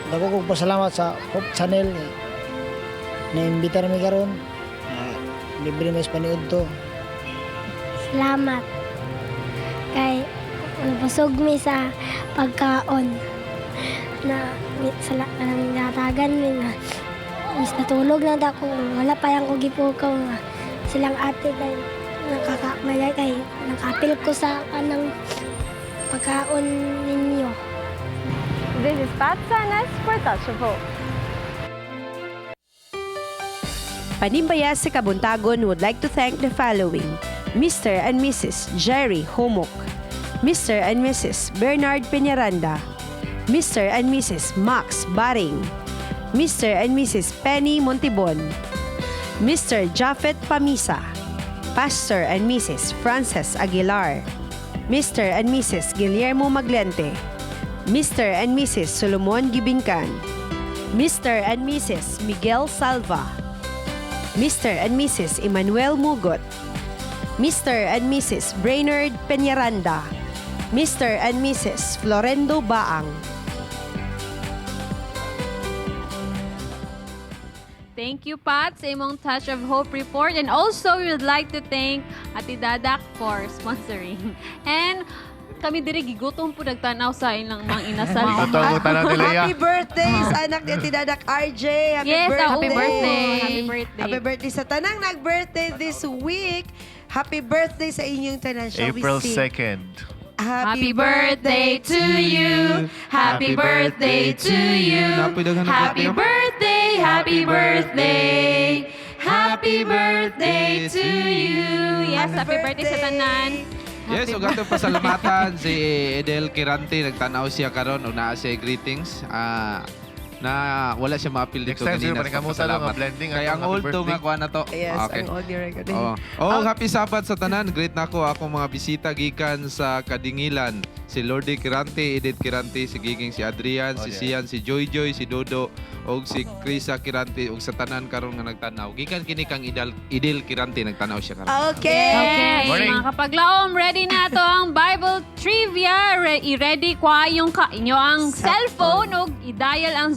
Dako kong pasalamat sa Hope Channel na imbitar mi karon. Ah, libre mas paniud to. Salamat. Kay nabusog mi sa pagkaon na sala kanang natagan mi nga mis natulog na ta ko, wala pa lang ko gipukaw nga silang ate kay nakakamalay kay nakapil ko sa kanang pagkaon ninyo. This is Pat Sanas for Touch of Hope. Panimbaya sa Kabuntagon would like to thank the following: Mr. and Mrs. Jerry Humok, Mr. and Mrs. Bernard Peñaranda, Mr. and Mrs. Max Baring, Mr. and Mrs. Penny Montibon, Mr. Jafet Pamisa, Pastor and Mrs. Frances Aguilar, Mr. and Mrs. Guillermo Maglente, Mr. and Mrs. Solomon Gibingkan, Mr. and Mrs. Miguel Salva, Mr. and Mrs. Emmanuel Mugot, Mr. and Mrs. Brainerd Peñaranda, Mr. and Mrs. Florendo Baang. Thank you, Pat, sa imong Touch of Hope report. And also, we would like to thank Ate Dadak for sponsoring. And kami diri gigutom po nagtanaw sa ilang mga inasal. Ito ang tanan ni Lea. Happy birthday sa anak ni Ate Dadak RJ. Happy Yes, birthday. happy birthday. Happy birthday. Happy birthday sa tanang nag-birthday this week. Happy birthday sa inyong tanan. Shall we April sing? 2nd. Happy Happy birthday to you. Happy birthday to you. Happy birthday, happy birthday. Happy birthday to you. Yes, happy birthday sa tanan. Yes, ug atong pasalamatan si Edel Kirante, nagtanaw siya karon ug naa siya greetings. Ah, na wala siya maapil Next dito time, siguro ganina. panikamutan Pasalamat. nga blending Kay atong ang happy old to birthday. nga kuha na to. Yes, Okay. ang old ni record. Oo. Oh, happy Sabbath sa tanan. Great na ko akong mga bisita gikan sa Kadingilan. Si Lordy Kirante, Edith Kirante, si Giging, si Adrian, si Sian, si Joy Joy, si Dodo, og si Krisa Kirante ug sa tanan karon nga nagtanaw. Gikan kini kang Idal Idil Kirante nagtanaw siya karon. Okay. Okay. Morning. Mga kapaglaom, ready na to ang Bible Trivia. I-ready kwa yung inyo ang cellphone ug i-dial ang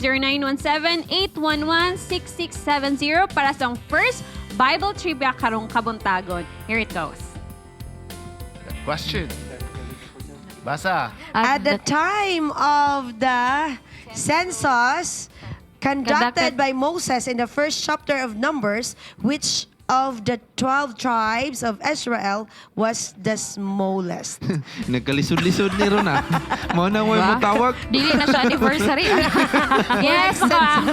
0917-811-6670 para sa first Bible Trivia karong kabuntagon. Here it goes. Question. Basa. At the time of the census conducted by Moses in the first chapter of Numbers, which of the 12 tribes of Israel was the smallest? Nagkalisod-lisod ni ron ah. Mao na mo Diba? tawag. Dili na siya anniversary. Yes,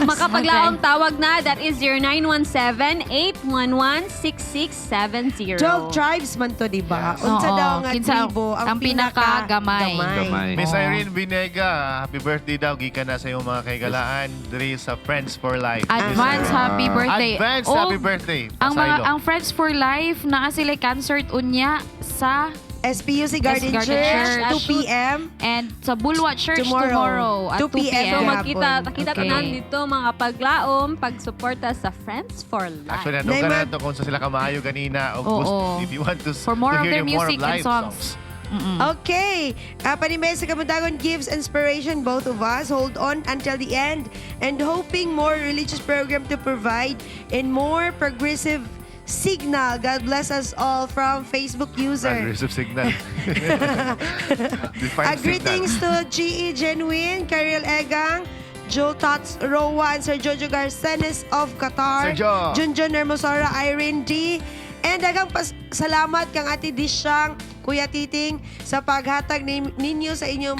makapaglaom tawag na. That is 0917-811-6670. 12 tribes man to, di ba? Yes. Unsa Oo. daw nga Kinsa tribo ang, ang pinakagamay. Gamay. Miss Irene Binega, happy birthday daw. Gikan na sa iyong mga kaigalaan diri sa Friends for Life. Advance Miss Irene. happy birthday. Advance Oh, happy birthday. Ang mga Pasaylo. ang Friends for Life naa sila concert unya sa SPUC Garden Church, 2 p.m. And sa Bulwa Church Tomorrow. tomorrow, at 2 p.m. So magkita, kita Okay. tanan dito mga paglaom, pagsuporta sa Friends for Life. Actually, nandun ka na to kung sa sila kamaayo ganina. O Oo. gusto, if you want to, For more to of hear their more music of and live songs. Okay. Panimay sa Kabuntagon gives inspiration, both of us. Hold on until the end and hoping more religious program to provide and more progressive signal. God bless us all from Facebook user. Aggressive signal. Define Greetings signal. to GE Genuine, Karel Egang, Joel Tots Roa, and Sir Jojo Garcenes of Qatar. Sir Jo. Junjun Hermosora, Irene D. And daghang salamat kang Ate Disyang, Kuya Titing, sa paghatag ninyo sa inyong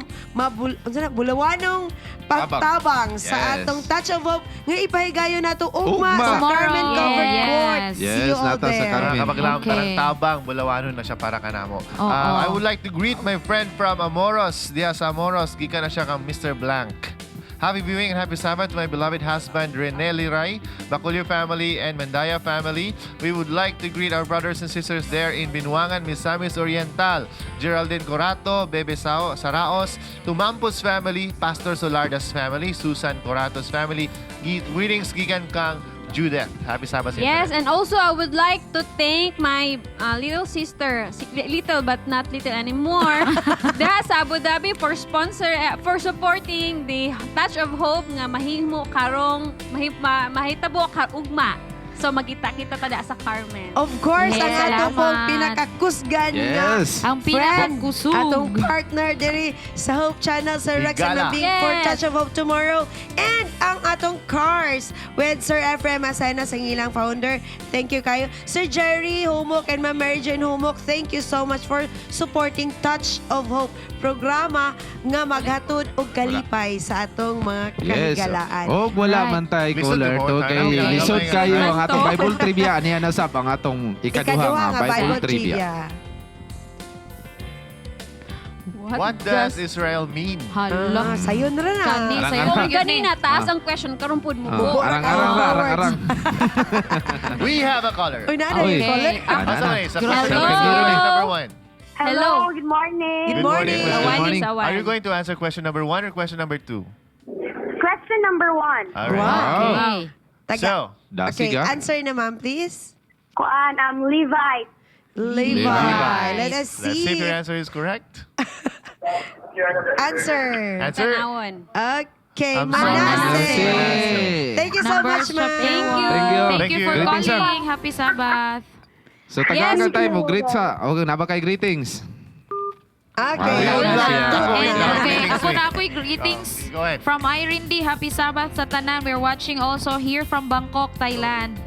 unsa na, bulawanong pagtabang sa atong Touch of Hope nga ipahigayon nato ugma Ugma. sa Tomorrow. Carmen Covered Court. Yes, See you all nata sa there. Carmen. Kapag lang, parang tabang, bulawanon na siya para kanamo. Oo. I would like to greet my friend from Amoros. Diya sa Amoros, gikan na siya kang Mr. Blank. Happy viewing and happy Sabbath to my beloved husband, Rene Liray, Baculio family, and Mandaya family. We would like to greet our brothers and sisters there in Binuangan, Misamis Oriental, Geraldine Corato, Bebe Sao, Saraos, Tumampos family, Pastor Solardas family, Susan Coratos family. Greetings, gikan kang Judith. Happy Sabbath sa inyo. Yes, and also I would like to thank my little sister, little but not little anymore, diha sa Abu Dhabi for supporting the Touch of Hope nga mahimo karong mahitabo ugma. So magkita-kita ta sa Carmen. Of course, Yes, ang ato salamat. pong pinakakusgan nga Ang friend, pinakakusog. atong partner diri sa Hope Channel, Sir Rex Higala. Anabing for Touch of Hope tomorrow. And ang atong cars with Sir Ephraim Asena sa ilang founder. Thank you kayo. Sir Jerry Humok and Ma'am Mary Jane Humok, thank you so much for supporting Touch of Hope programa nga maghatod og kalipay sa atong mga kahigalaan. Og wala man tay Lisod caller mo, to tayo. kay Okay. lisod Okay. kayo ang atong Kanto. Bible trivia niya na sab ang atong ikaduha nga Bible trivia. What does Israel mean? Hala. Ah, sayon ra na. Kani, Arang, sayo arang. Kung ganina taas ang question karon pud mo. Ah, arang-arang ra, arang-arang. We have a caller. Uy, naa na Uy. yung caller. Ah, sorry, sa Hello. question number one. Hello. Good morning. Good morning. Good Sawan, morning. sawan. Are you going to answer question number one or question number two? Question number one. All right. Wow. Okay. Taga. So, Dasig Okay, ah. answer na ma'am, please. Kuan, I'm Levite. Levi. Levi. Let us let's see if see. your answer is correct. Answer. Answer. Tanawon. Okay, I'm sorry. Manase. Manase. Thank you so Numbers much, ma'am. chapter Thank you. one. Thank you. Thank Thank you you. for Greetings, sir. calling. Happy Sabbath. So tagaan tayo mo greet sa. Okay, naba kay greetings. Okay. Wala Wala. siya. And Wala. okay, Greetings, ako na wait. ako'y greetings Oh, go ahead. from Irene D. Happy Sabbath sa tanan. We're watching also here from Bangkok, Thailand.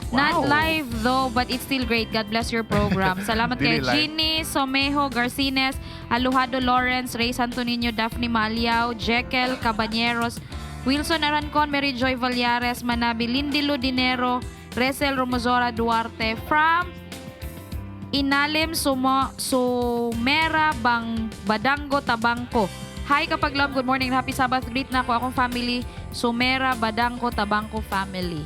Not live though, but it's still great. God bless your program. Salamat kay Dili live. Ginny Somejo Garcines, Aluhado Lawrence, Ray Santo Niño, Daphne Maliao, Jekyll Cabañeros, Wilson Arancon, Mary Joy Valyares, Manabi, Lindy Dinero, Resel Romozora Duarte from Inalim Sumera Bang Badango Tabangco. Hi kapaglam, good morning. Happy Sabbath. Greet na ako akong family, Sumera Badango Tabangco family.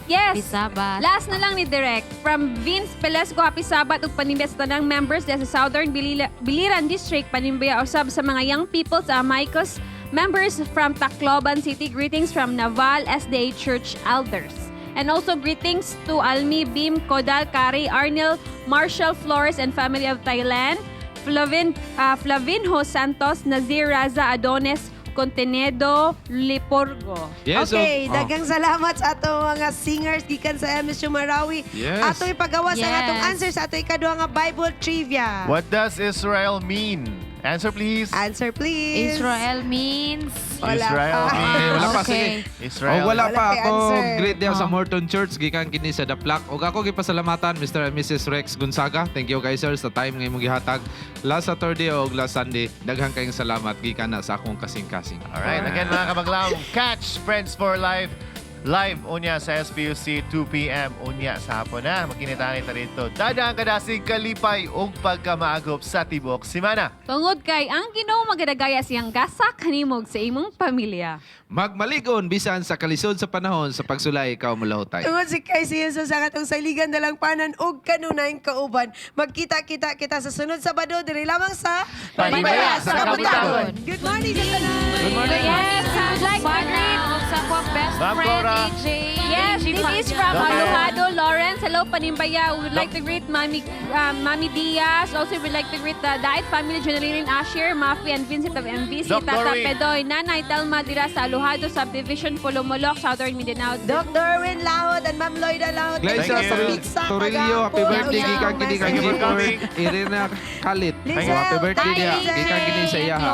Yes. Happy Sabbath. Last na lang ni Direk. From Vince Pelesco, Happy Sabbath ug panimbaya sa tanang members diya sa Southern Biliran District, panimbaya usab sa mga young people sa Amicus, members from Tacloban City. Greetings from Naval SDA Church Elders. And also greetings to Almi Bim Kodal Kari, Arnel Marshall Flores and family of Thailand, Flavinho Santos, Nazir Raza Adonis, Contenedo Liporgo. Yes, Okay, oh. daghang salamat sa atong mga singers gikan sa MSU Marawi. Yes. Ato ipagawas ang atong answer sa ato ikaduha nga Bible trivia. What does Israel mean? Answer please. Answer please. Israel means Wala Israel pa. means Okay, wala pa Okay. sige. Israel. Oh, wala Wala pa kay ako. answer. Great day sa Oh. Morton Church gikan kini sa The Plaque. Ug ako gipasalamatan Mr. and Mrs. Rex Gonzaga. Thank you kay sir sa time nga imong gihatag last Saturday ug last Sunday. Daghan kayong salamat gikan na sa akong kasing-kasing. Alright, again mga kabaglam, catch Friends for Life live unya sa SPUC 2 p.m. unya sa hapon na. Magkinitani ta rito. Dadaan kadasig kalipay ug pagkamaagop sa tibok simana. Tungod kay ang Ginoo magadagaya siyang gasa kanimog sa imong pamilya. Magmaligon bisan sa kalisod sa panahon sa pagsulay ikaw mulahutay. Tungod si kay si Jesus ang atong saligan dalangpanan ug kanunayng kauban. Magkita-kita kita sa sunod Sabado diri lamang sa Panibaya sa Kabuntagon. Good morning sa tanan. Good morning. Yes, I would like to greet Sa akong best Ma'am friend, Cora. AJ. Yes, AJ this is Fabian. from Okay. Alojado Lawrence. Hello, Panimbaya. We would like to greet Mami Diaz. Also, we would like to greet the Diet family, Jeneline Asher, Mafi, and Vincent of MVC, Doc Tata Dorwin. Pedoy, Nanay Telma Dira sa Alojado Subdivision, Polomolok, Southern Mindanao. Doc Dorwin Lahod and Ma'am Loida Lahod. Glyza Thank you sa pizza Torillo, happy kagahapon. birthday Ug sa gikan kini kang Thank you for G4 coming. Irina Kalit. Lizelle, Happy birthday Tay diya. Lizelle. Gikan kini sa iya ha.